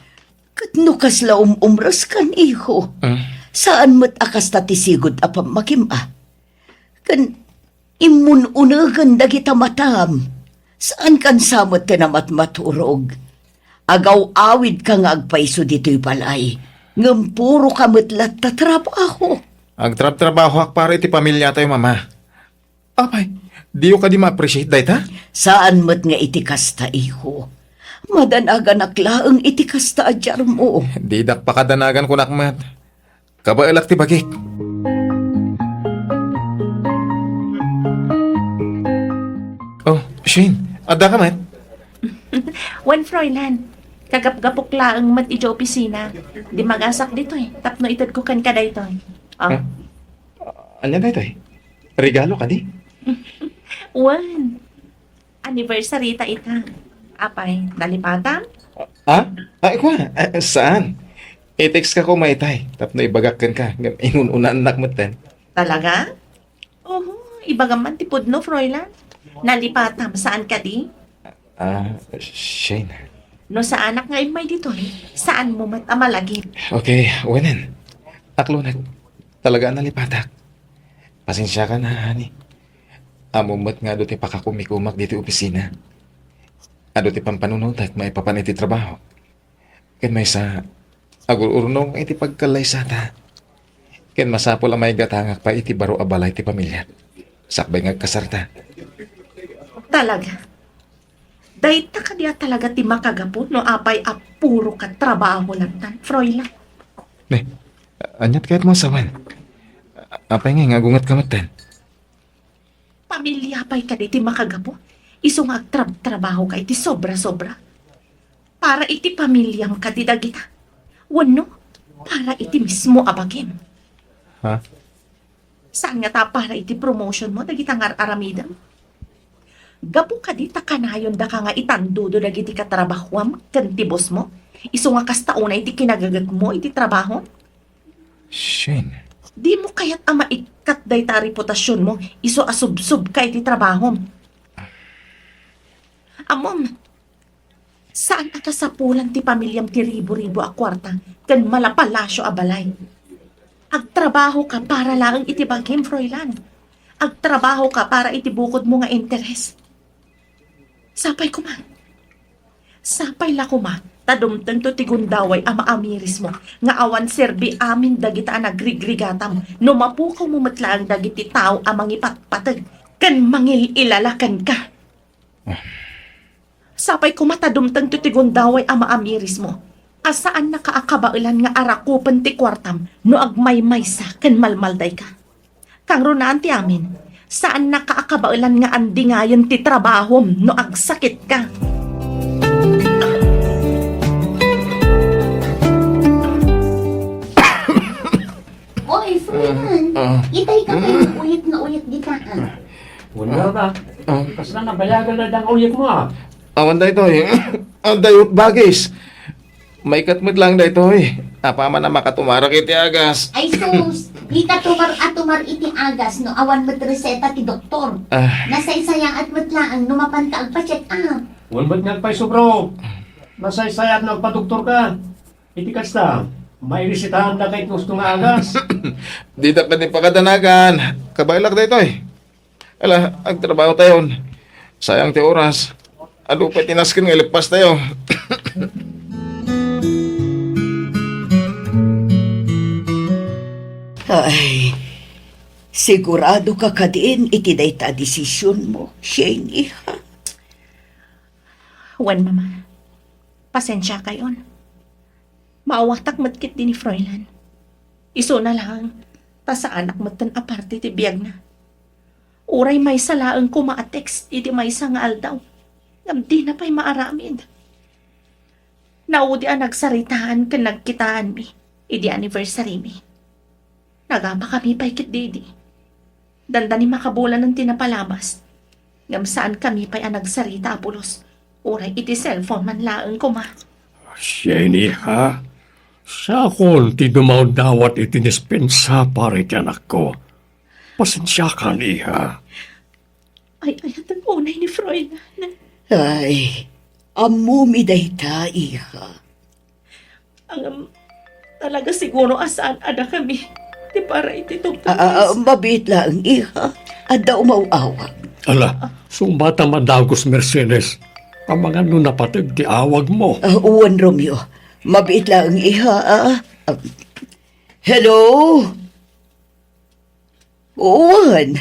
Ket no kasla um-umreskan, iho, Ah. saan met a kasta ti sigud a pammakim a. Ken immun-unegen dagita matam. Saankan sa met ti namatmaturog. Agaw-awidka nga agpayso ditoy balay, ngem puroka met latta trabaho. Agtrabtrabahoak para iti pamiliatayo, Mama. Apay, diyo kadi ma-appreciate dayta? Saan met nga iti kasta, iho. Madanaganak laeng iti kasta a diarmo. Didak pakadanagan, kunak met. Kabaelak ti bagik. Oh, Shane, adda ka met? Wen, Froilan. Kagapgapok laeng met idiay opisina. Dimmagasak ditoy, tapno itedko kenka daytoy. Ah. Huh? Ania daytoy? Regalo kadi? Wen. Anniversary ta ita. Apay, nalipatam? Ah? Ah, kua? Ah, saan? I-text ka ko, maytay. Tapno ibagak kenka, ngem inun-unaannak metten. Talaga? Oho, ibagam man ti pudno, Froilan. Nalipatam, saan kadi? Ah, Shane. No saanak nga immay ditoy, saan mo met a malagip. Okay, wenen. Aklonek, talaga a nalipatak. Pasensiakan, ha, honey. Ammom met nga adu ti pakakumikumak ditoy opisina. Adu ti pampanunotek maipapan iti trabaho. Ken maysa, agur-urnong iti pagkallaysata. Ken masapul a maigatangak pay iti baro a balay ti pamiliak. Sakbay nga agkasarta. Talaga? Dayta kadi a talaga ti makagapu no apay a puro ka trabaho lattan, Froilan? Ne, aniat kayat mo a sawen? Apay ngay nga agunget ka metten? Pamilia pay kadi ti makagapu? Isu nga agtrab-trabaho ka iti sobra-sobra? Para iti pamiliam kadi dagita? Wenno, para iti mismo a bagim? Ha? Saan nga ta para iti promotion mo dagita nga ar-aramidem? Gapu kadi ta kanayon daka nga itandudo dagiti katrabahuam ken ti boss mo? Isu nga kasta unay ti kinagaget mo iti trabaho? Shane. Di mo kayat a maikkat dayta a reputasion mo isu a subsob ka iti trabahom? Ammom, saan a kasapulan ti pamiliam ti ribo-ribo a kuarta ken malapalasio a balay. Agtrabaho ka para laeng iti bagim, Froilan. Agtrabaho ka para iti bukod mo nga interes. Sapay koma. Sapay la koma ta dumtengto ti gundaway a maamiris mo nga awan serbi amin dagita a nagrigrigatam no mapukaw mo met laeng dagiti tao a mangipatpateg ken mangil-ilala kenka. Ah. Sapay koma ta dumtengto ti gundaway a maamiris mo a saannaka a kabaelan nga arakupen ti kuartam no agmaymaysa ken malmaldayka. Kangrunaan ti amin, saannaka a kabaelan nga andingayen ti trabahom no agsakitka. Oy, Froilan, ah, itay ka pay uyek nga uyek dita, ah. Wala ba? Ah. Kasla nabayagan na dang uyek mo, ah. Awan daytoy. Adda bagis. Maikat met lang daytoy. Apaman a makatumar iti agas. Ay sus, dika tumar a tumar iti agas no awan met reseta ti doktor. Ah. Nasaysayaat met laeng no mapanta agpa-check up. Wen met nga agpayso, bro. Nasaysayaat no agpadoktor ka. Iti kasta, mairesetaanda kay gusto nga agas. Dita kadi pakadanagan. Kabaelak daytoy. Ala, agtrabaho tayon. Sayang ti oras. Adu pay ti nasken nga ilepas tayo. Ay, sigurado ka kadin iti dayta a desisionmo, Shane, iha? Wen, Mama. Pasensiakayon. Maawatak met ketdi ni Froilan. Isuna laeng, ta saanak metten a parte ti biagna. Uray maysa laeng koma a text iti maysa nga aldaw, ngem dina pay maaramid. Naudi a nagsaritaan ken nagkitaanmi idi anniversary-mi. Nagapakami pay ketdi idi. Dandani makabulanen ti napalabas. Ngem saankami pay a nagsarita a pulos, uray iti cellphone man laeng koma. Shane, iha, siakon ti dumawdawat iti dispensa para iti anakko. Pasensiakan, iha. Ay, ayatek unay ni Froilan. Ay, ammomi dayta, iha. Ngem, talaga siguro a saan a dakami ti para iti tungtungis. Ah, ah, ah, mabiit laeng, iha. Adda umaw-awag. Ala, sumata madagus, Mercedes. Amangan no napateg ti awagmo. Ah, wen, Romeo. Mabiit laeng, iha, ah. Ah, hello? Wen,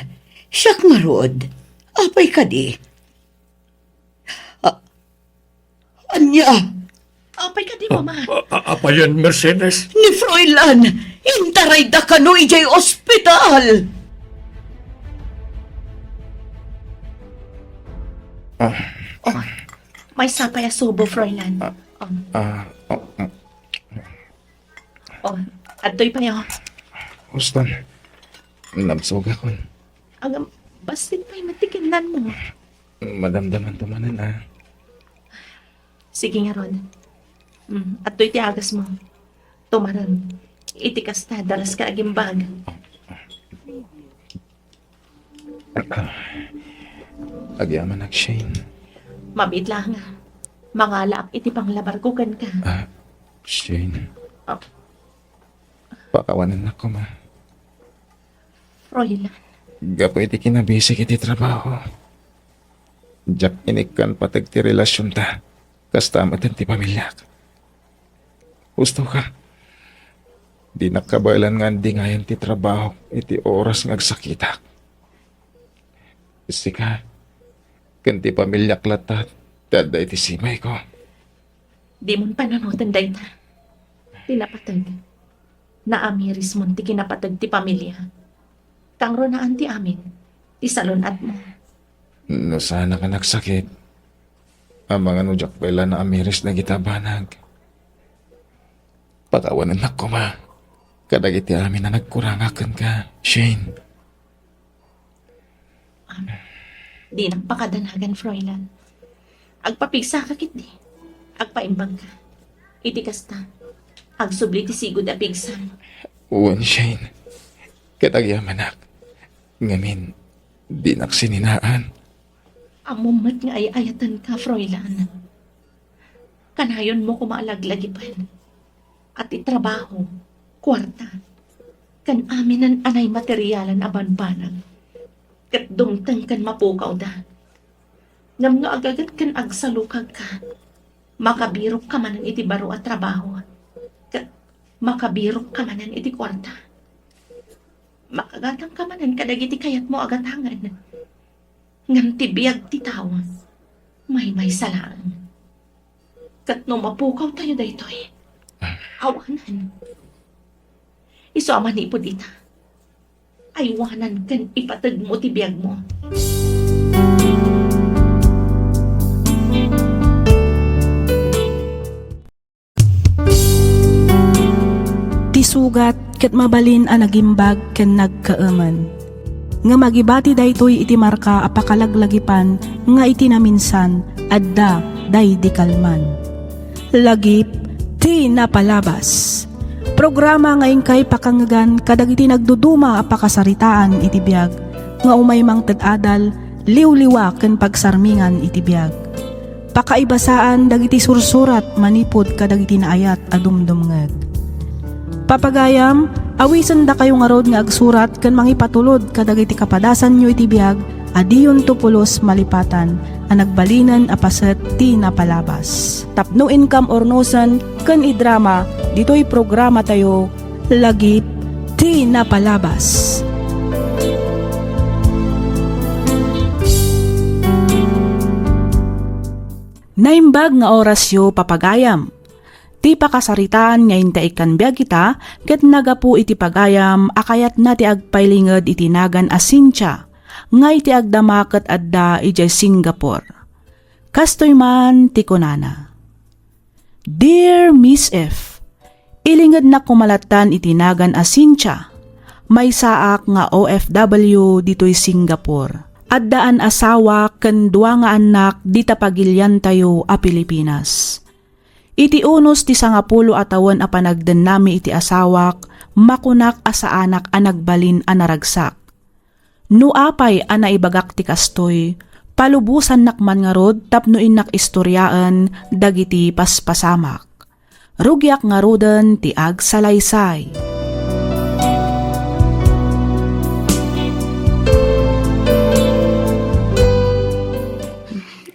siak ngarud. Apay kadi? Ah, ania? Apay kadi, Mama? A-, a-, apayen, Mercedes? Ni Froilan, intarayda kano idiay ospital. Ah. Oh, maysa pay a subo, Froilan. Ah. Oh. Ah, oh, oh. Oh, adtoy pay, oh. Huston, nabsogakon. Agam, bassit pay met ti kennanmo. Madamdamanto manen, ah. Sige ngarud. Mm, adtoy ti agasmo. Tumarem. Iti kasta, daraska agimbag. Agyamanak, Shane. Mabiit laeng a mangalaak iti panglabarko kenka. Ah, Shane. Oh. Pakawanennak koma. Froilan. Gapu iti kinabisik iti trabaho, diak inikkan pateg ti relasionta. Kasta met ti pamiliak. Husto ka. Dinak kabaelan nga andingayan ti trabaho iti oras nga agsakitak. Sika, ken ti pamiliak latta ti adda iti simayko. Dimon panunoten dayta. Ti napateg, naamirismon ti kinapateg ti pamilia. Kangrunaan ti amin ti salun-atmo. No saanak a nagsakit, amangan no diak pay la naamiris dagiti a banag. Pakawanennak koma kadagiti amin a nagkurangak kenka, Shane. Am, dinak pakadanagan, Froilan. Agpapigsaka ketdi. Agpaimbagka. Iti kasta, agsubli ti sigud a pigsam. Wen, Shane. Ket agyamanak. Ngamin, dinak sininaan. Ammom met nga ay-ayatenka, Froilan. Kanayonmo koma a laglagipen a ti trabaho, kuarta, ken aminen a naimaterialan a banbanag ket dumteng ken mapukawda. Ngem no agagat ken agsalukagka, makabirokka manen iti baro a trabaho ket makabirokka manen iti kuarta. Makagatangka manen kadagiti kayatmo a gatangen. Ngem ti biag ti tao, maymaysa laeng. Ket no mapukawtayo daytoy, awanan. Isu a manipud ita, aywanan ken ipategmo ti biagmo. Ti sugat ket mabalin a nagimbag ken nagkaemen. Ngem agibati daytoy iti marka a pakalaglagipan nga iti naminsan, adda daydi kalman. Lagip ti napalabas. Programa nga inkay pakangegan kadagiti nagduduma a pakasaritaan iti biag nga umay mangted adal, liwliwa ken pagsarmingan iti biag. Pakaibasaan dagiti sursurat manipud kadagiti naayat a dumdumngeg. Papagayam, awisendakayo ngarud nga agsurat ken mangipatulod kadagiti kapadasanyo iti biag a diyonto pulos malipatan a nagbalinen a paset ti napalabas. Tapno inkam urnosen ken idrama ditoy programatayo, Lagip ti Napalabas. Naimbag nga orasyo, papagayam. Ti pakasaritaan nga inta ikkan biag ita, ket nagapu iti pagayam a kayatna ti agpailinged iti nagan a Cynthia, nga iti agdama ket adda idiay Singapore. Kastoy man ti kunana, "Dear Miss F, ilingednak koma lattan iti nagan a Cynthia. Maysaak nga O F W ditoy Singapore. Addaan asawak ken dua nga annak dita pagiliantayo a Pilipinas. Iti unos ti sangapulo a tawen a panagdennami iti asawak, makunak a saanak a nagbalin a naragsak. No apay a naibagak ti kastoy, palubosannak man ngarud tapno innak istoriaen dagiti paspasamak. Rugiak ngaruden ti agsalaysay."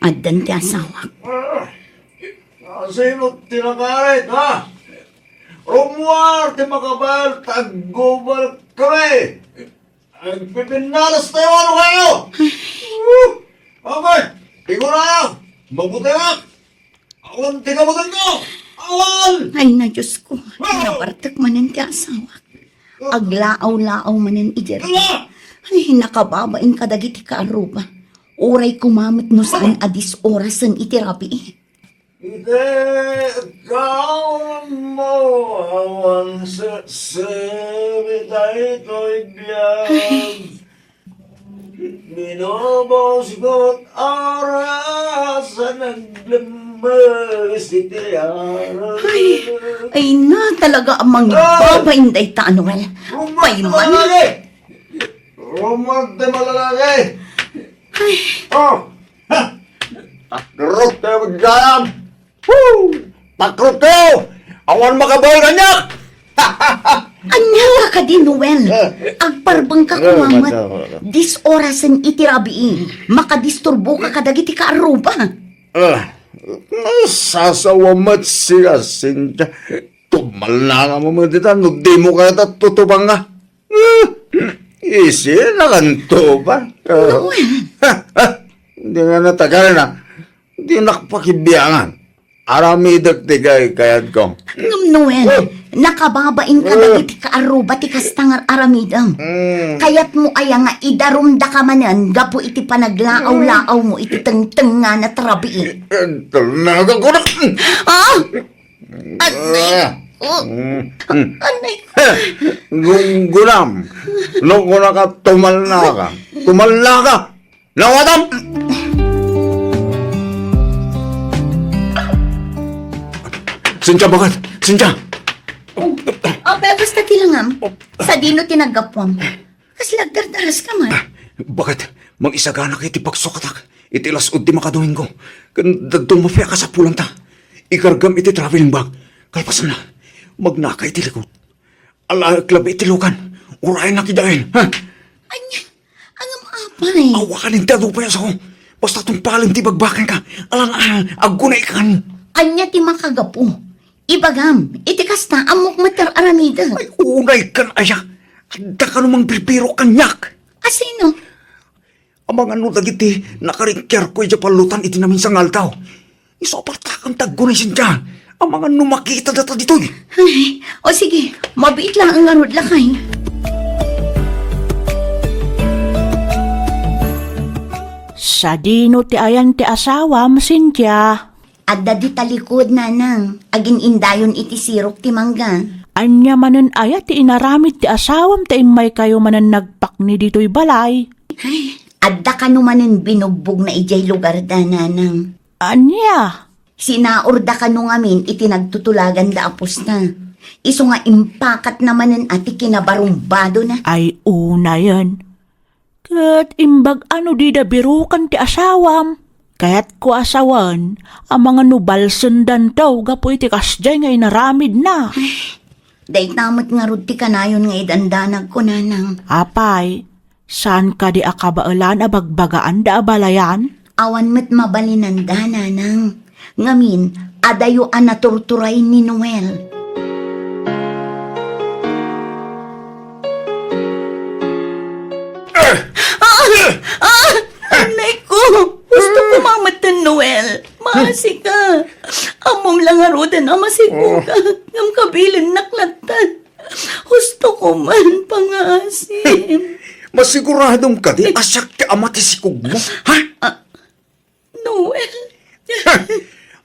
Addan ti asawak. Sino ti nakarit, ha? Rummuar ti makabayar ta aggubal kami. Agpipinnalas tayo, ano kayo? Amen! Ikaw na! Mabuti na! Awan ti kabagan ko! Awan! Ay na, Diyos ko. Nabartek manen ti asawak. Aglaaw-laaw manen idi. Ala! Ay, nakababain kadagiti kaarruba. Uray kumamet no saan a disorasen iti rabii. Iti kaon mo awan sesemi daytoy biag. Minobos ko't oras a naglemmes iti aras. Ay, ay na talaga a mangibabain dayta, Noel. Payman. Rumag ti malalaki! Ay. Oh! Ha! Takrot tayo, gayam! Woo! Takrot tayo! Awan makabaol kaniak! Ania ka kadi, Noel? Eh. Agparbeng ka. Eh, kumamet. Madam, madam. Disorasen iti rabii. Makadisturbo ka kadagiti kaarruba. Eh, nasasawa met sika, Cynthia. Tumalna nga mo dita, no di mo kaya ta tutubang nga. Eh, isi na kanto ba? Noel. Ha, ha. Hindi nga natagal na. Di nakpakibiangan. Aramidek ti kay kayat ko. Ngem Noel, nakababain ka dagiti kaarruba ti kasta nga aramidem. Mm. Kayat mo aya nga idarumda ka manen gapu iti panaglaaw-laaw mo iti tengteng nga natrabii? Eh, talnagan ko na. Ah! Anay ko. Mm. Anay ko. Gunggunam. No, kuna ka, tumalna ka. Tumalna ka. Nawatam! Cynthia, bakit? Cynthia! Oh, oh, pero basta ti langam. Sadino ti naggapuam? Kasla agdardaras ka man. Ah, bakit? Mangisagana ka iti pagsukatak iti las-ud ti makadomingo. Ken dadto mapay a kasapulanta. Ikargam iti traveling bag. Kalpasanna, magnaka iti likod. Alaek labi iti lukan. Urayennak idiayen, ha? Ania? Ngem apay? Awakan ti adu pay a sao. Basta tungpalen ti bagbakanka. Alang, ah, aggunaykan. Ania ti makagapu? Ibagam, iti kasta, ammok met ti ar-aramidek. Ay, unaykan aya. Adda kano mangbirbiro kaniak. A sino? Amangan no dagiti nakaringkerko idiay pallutan iti naminsan nga aldaw. Isu a partakam ti aggunay, Cynthia. Amangan no makita data ditoy. Ay, o sige, mabiit laeng ngarud, lakay. Sadino ti ayan ti asawam, Cynthia? Adda dita likod, nanang. Agin-indayon iti sirok ti mangga. Ania manen aya ti inaramid ti asawam ta immaykayo manen nagpakni ditoy balay? Adda kano manen binugbogna idiay lugarda, nanang. Ania? Sinaurda kano ngamin iti nagtutulaganda a pusta. Isu nga impakatna manen a ti kinabarumbadona. Ay, unayen. Ket imbag-a no dida birukan ti asawam. Kayatko a sawen, amangan no balsendanto gapu iti kasdiay nga inaramidna. Dayta met ngarud ti kanayon nga idandanagko, nanang. Apay, saan kadi a kabaelan a bagbagaanda a balayan? Awan met mabalinanda, nanang. Ngamin, adayo a naturturay ni Noel. Ah! Ah! Ah! Anay ko! Gusto ko mamattan, Noel. Maasi ka. Ammom la ngaruden a masigo ka. Ngem kabilennak latta. Husto ko man, pangaasim. Masiguradom kadi a siak ti ama ti sikogmo, ha? Ah, Noel.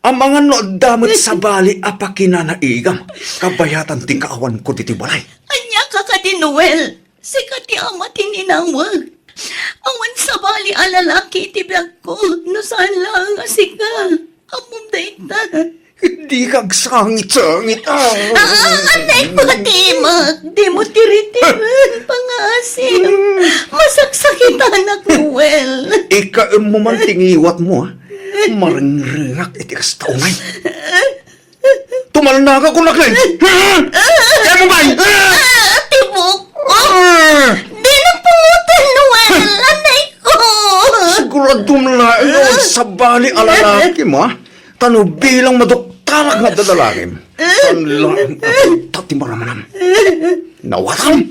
Amangan no adda met sabali a pakinanaigam, kabayatan ti kaawanko ditoy balay. Ania ka kadi, Noel? Sika ti ama ti ninawag. Awan sabali a lalaki iti biagko, no saan laeng a sika. Ammom dayta. Dika agsangit-sangit, ah. Ah, anay ko, timek. Dimo tiritiren, pangaasim. Masaksakitanak, Noel. Ikaemmo man ti ngiwatmo, ah. Marengrengak iti kasta unay. Tumalna ka kunak, Nay. Kaya mo ba? Ah, tibok ko. Ah. Di na pumutan, Noel. Anay ko. Siguradom laeng nga awan sabali a lalaki, ma. Ta no bilang maduktanak nga adda lalakim, saan laeng a dayta ti maramanam. Nawatam!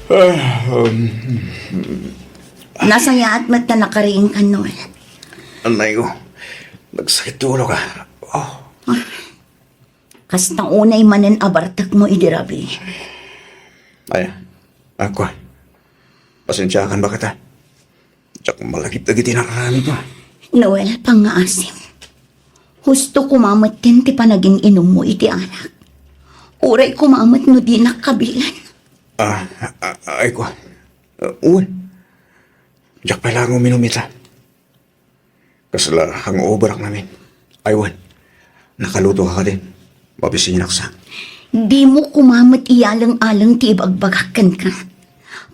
Ah, um, Nasayaat met ta nakariingkan, Noel. Anay ko, nagsakit ti ulo ka. Oh. Kasta unay manen a bartekmo idi rabii. Ay, ako. Pasensiakan baket, a. Diak malagip dagiti naaramidmo. Noel, pangngaasim. Husto koma metten ti panagin-inummo iti arak. Uray koma met no dinak kabilan. Ah, ah, ay ko. Ah, wen. Diak pay laeng uminum ita. Kasla hangover-ak ngamin. Ay, wen. Nakaluto ka kadin. Mabisinak sa. Dimo koma met iyaleng-aleng ti ibagbagak kenka.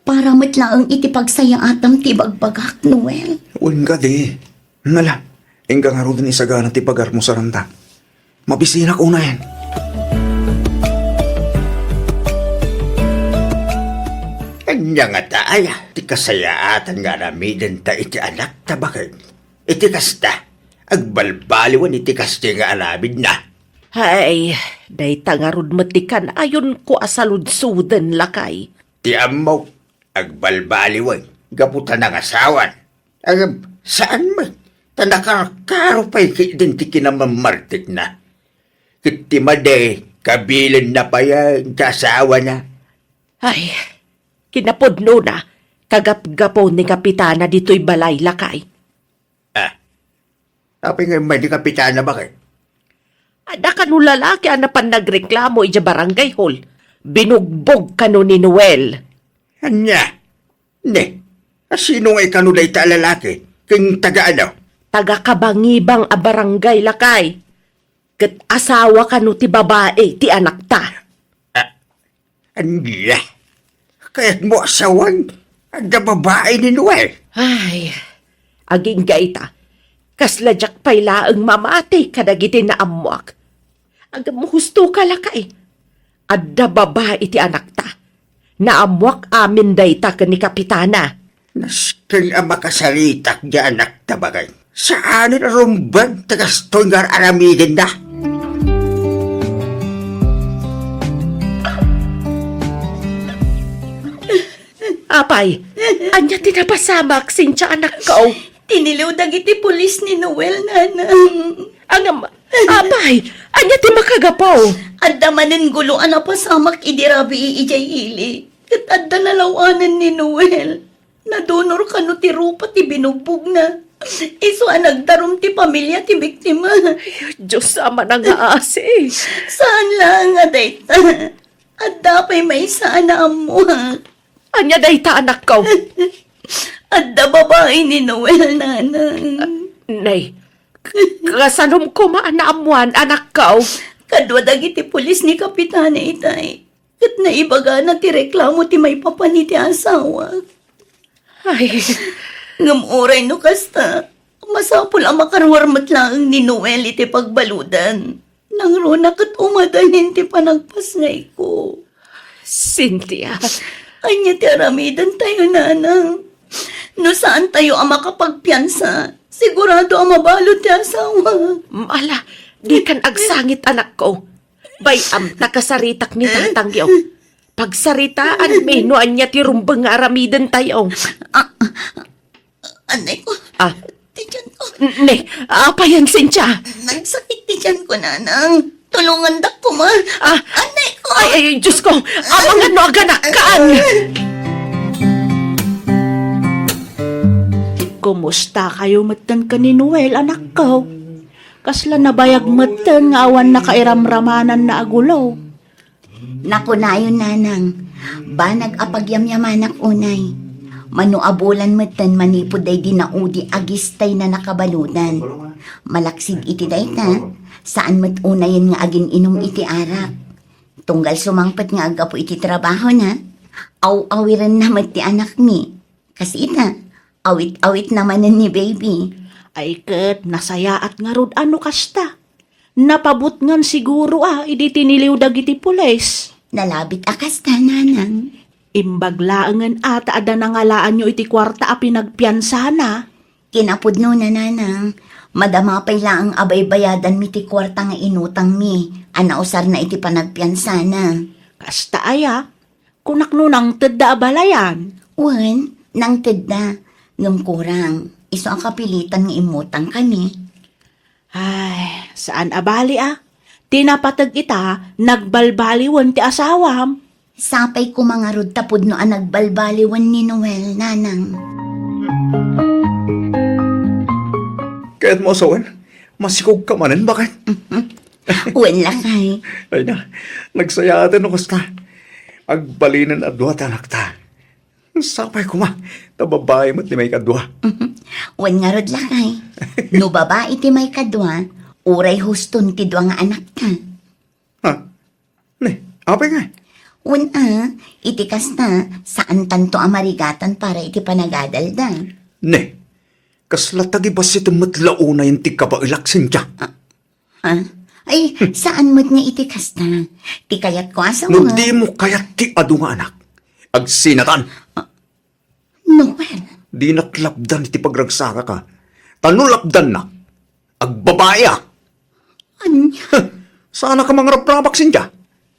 Para met laeng iti pagsayaatam ti ibagbagak, Noel. Wen kadi. Nala, inka ngaruden isagana ti pagarmo saranta. Mabisinak unayen. Ania ngata aya ti kasayaatan nga aramidenta iti anakta baket? Iti kasta, agbalbaliwen iti kasdiay nga aramidna. Hay, dayta ngarud met ti kanayonko a saludsoden, lakay. Ti ammok, agbalbaliwen gapu ta nangasawan. Ngem, saan met, ta nakarkaro pay ketdin ti kinamammartekna. Ket ti madi, kabilenna pay ti asawana. Ay, kinapudnona, kagapgapu ni Kapitana ditoy balay, lakay. Ah, apay nga immay ni Kapitana, baket? Adda kano lalaki a napan nagreklamo idiay barangay hall. Binugbog kano ni Noel. Ania? Ne, a sino nga ikano dayta a lalaki? Ken taga ano? Taga Kabangibang a barangay, lakay. Ket asawa kano ti babai ti anakta. Ah, ania? Kayatmo a sawen, adda babai ni Noel? Ay, agingga ita, kasla diak pay laeng mamati kadagiti naammoak. Agam husto ka, lakay. Adda babai ti anakta. Naammoak amin dayta ken ni Kapitana. Nasken a makasaritak diay anakta, baket. Saanen a rumbeng ti kastoy nga ar-aramidenna. Apay, ania ti napasamak, Cynthia, anakko? Tiniliw dagiti pulis ni Noel, nanang. Ngem, apay, ania ti makagapu? Adda manen gulo a napasamak idi rabii idiay ili. Ket adda nalaw-anan ni Noel. Nadunor kano ti rupa ti binugbogna. Isu a nagdarum ti pamilia ti biktima. Dios a manangaasi. Saan laeng a dayta. Adda pay maysa a naammuak. Ania dayta, anakko? Adda babai ni Noel, nanang. Nay, kasanom koma a naammuan, anakko? Kadua dagiti pulis ni Kapitana itay. Ket naibagana ti reklamo ti maipapan iti asawa. Ay. Ngem uray no kasta, masapul a makaruar met laeng ni Noel iti pagbaludan. Nangruna ket umadanin ti panagpasngayko. Cynthia. Ania ti aramiden tayo, nanang? No saan tayo a makapagpiansa, sigurado a mabalud ti asawa. Ala, dikan agsangit, anakko. Bay-am ta kasaritak ni tatangyo. Pagsaritaanmi no ania ti rumbeng nga aramiden tayo. Ah, anay ko. Ah. Ti tiyan ko. N-, ne, apayan, Cynthia? Nagsakit ti tiyan ko, nanang. Tulungandak koma. Ah. Anay ko. Ay, ay, Diyos ko. Amangan no aganakkan. Kumusta kayo metten ken ni Noel, anakko? Kasla nabayag metten nga awan nakairamramananna a gulo. Nakunayon, nanang, banag a pagyamyamanak unay. Mano a bulan metten manipud daydi naudi a gistayna nakabaludan. Malaksid iti dayta, saan met unayen nga agin-inum iti arak. Tunggal sumangpet nga aggapu iti trabahona, aw-awirenna met ti anakmi. Kas ita, awit-awitna manen ni baby. Ay ket nasayaat ngarud a no kasta. Napabutngan siguro a idi tiniliw dagiti pulis. Nalabit a kasta, nanang. Imbag laengen a ta adda nangalaanyo iti kuarta a pinagpiansana. Kinapudnona, nanang, madama pay laeng a baybayadanmi ti kuarta nga inutangmi a nausarna iti panagpiansana. Kasta aya, kunak no nangtedda a balayan. Wen, nangtedda. Ngem kurang, isu a kapilitan nga immutang kami. Ay, saan a bali a. Ti napateg ita, nagbalbaliwen ti asawam. Sapay koma ngarud ta pudno a nagbalbaliwen ni Noel, nanang. Kayat mo asawen? Masikog ka manen, baket? Wen, lakay. Ay na, nagsayaat no kasta. Agbalinen a dua ti anakta. Sapay koma, ta babai met ti maikadua. Wen ngarud, lakay. No babai ti maikadua, uray huston ti dua nga anakta. Ha? Ne, apay nga? Wen a, iti kasta, saan tanto a marigatan para iti panagadalda. Ne, kasla tagibasitem met la unayen ti kabaelak, Cynthia. Ah, Ha? Ay, saan met nga iti kasta. Ti kayatko a sawen. No dimo kayat ti adu nga anak, agsinatan. Ah, Noel. Dinak lapdan iti pagragsakak a. Ta no lapdannak, agbabai a. Ania? Huh, saanak a mangrabrabak, Cynthia.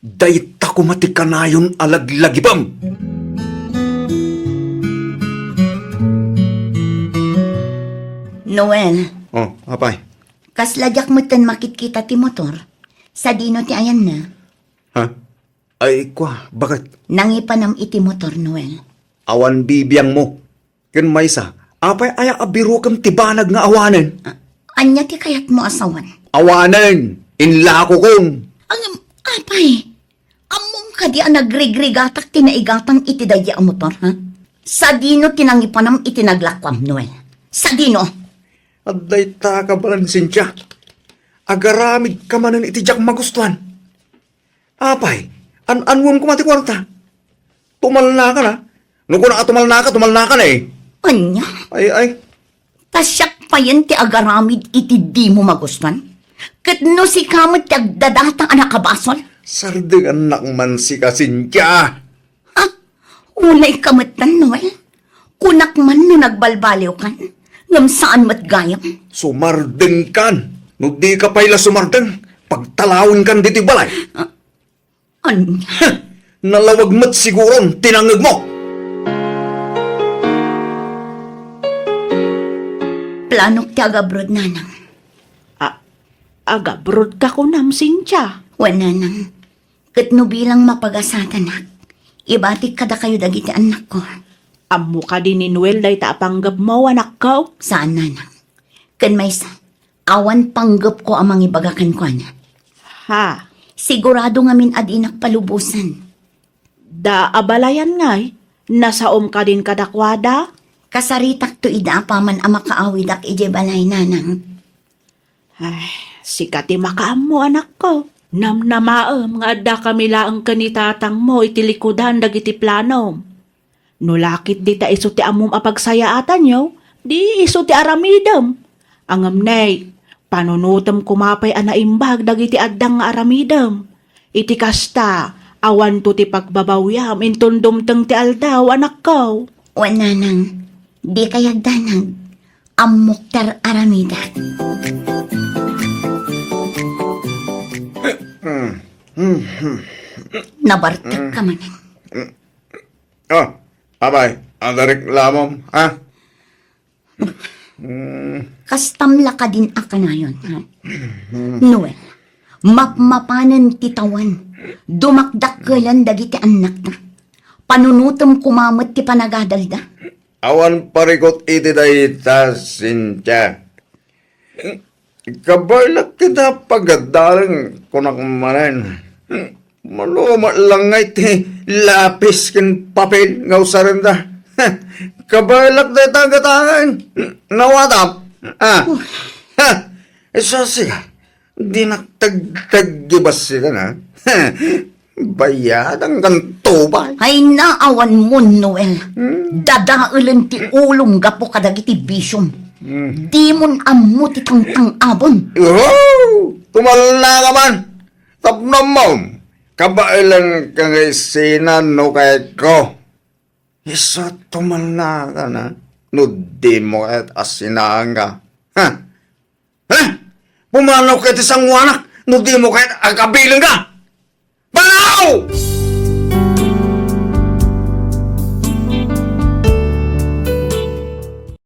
Dayta koma ti kanayon a laglagipem. Noel. Oh, apay. Kasla diak metten makitkita ti motor. Sadino ti ayanna? Ha? Ay, kua, baket? Nangipanam iti motor, Noel. Awan bibiangmo. Ken maysa, apay aya a birokem ti banag nga awanen? A-, ania ti kayatmo a sawen? Awanen! Inlakokon! Ngem, apay, ammom kadi a nagrigrigatak ti naigatang iti daydi a motor, ha? Sadino ti nangipanam iti naglakuam, Noel? Sadino? Adda ita kabaelan, Cynthia. Agaramidka manen iti diak magustuan. Apay, an-annuem koma ti kuarta? Tumalnakan a. No kuna a tumalnaka, tumalnakan eh. Ania? Ay, ay. Ta siak payen ti agaramid iti dimo magustuan? Ket no sika met ti agdadata a nakabasol? Sardengannak man sika, Cynthia. Ha? Ulayka metten, Noel? Kunak man no nagbalbaliwkan, ngem saan met gayam. Sumardengkan. No dika pay la sumardeng, pagtalawenkan ditoy balay. Ah, ania? Huh! Nalawag met siguron ti nangngegmo. Planok ti agabrod, nanang. A-, agabrodka kunam, Cynthia? Wen, nanang. Ket no bilang mapagasatanak, ibatik kadakayo dagiti annakko. Ammo kadi ni Noel dayta a panggepmo, anakko? Saan, nanang. Ken maysa, awan panggepko a mangibaga kenkuana. Ha? Sigurado ngamin a dinak palubosan. Da abalayan ngay, nasaom kadin kadakuada? Kasaritakto ida apaman a makaawidak idiay balay, nanang. Ay, sika ti makaammo, anakko. Namnamaem nga addakami laeng ken ni tatangmo iti likudan dagiti planom. No lakit dita isu ti ammom a pagsayaatanyo, di isu ti aramidem. Ngem nay, panunotem koma pay a naimbag dagiti adda nga aramidem. Iti kasta, awanto ti pagbabawiam inton dumteng ti aldaw, anakko. Wen, nanang, dika agdanag. Ammok ti ar-aramidak. Nabartekka manen. Oh, apay, adda reklamom, ha? Kastam la kadin a kanayon, ha? Noel, mapmapanen ti tawan. Dumakdakkelen dagiti annakta. Panunotem koma met ti panagadalda. Awan parikut iti dayta, Cynthia. Kabaelak ket a pagadaleng, kunak manen. Mano met la ngay ti lapis ken papel nga usarenda. Kabaelak dayta a gatangen. Nawatam. Ah. Ha. Isu sika. Dinak tagtaggi bassitan, ha? Bayadangkan tubay. Ay, naawan mo, Noel. Hmm? Dadaelen ti ulom gapu kadagiti bisiom. Hmm. Dimon ammo ti tangtang-abon. Oh! Tumalna ka man. Tapno ammom. Kabaelan ka nga isina no kayatko. Isu tumalna ka na. No dimo kayat a sinaanka. Ha? Ha? Pumanaw ka iti sangoanak no dimo kayat a kabilenka. Panaw!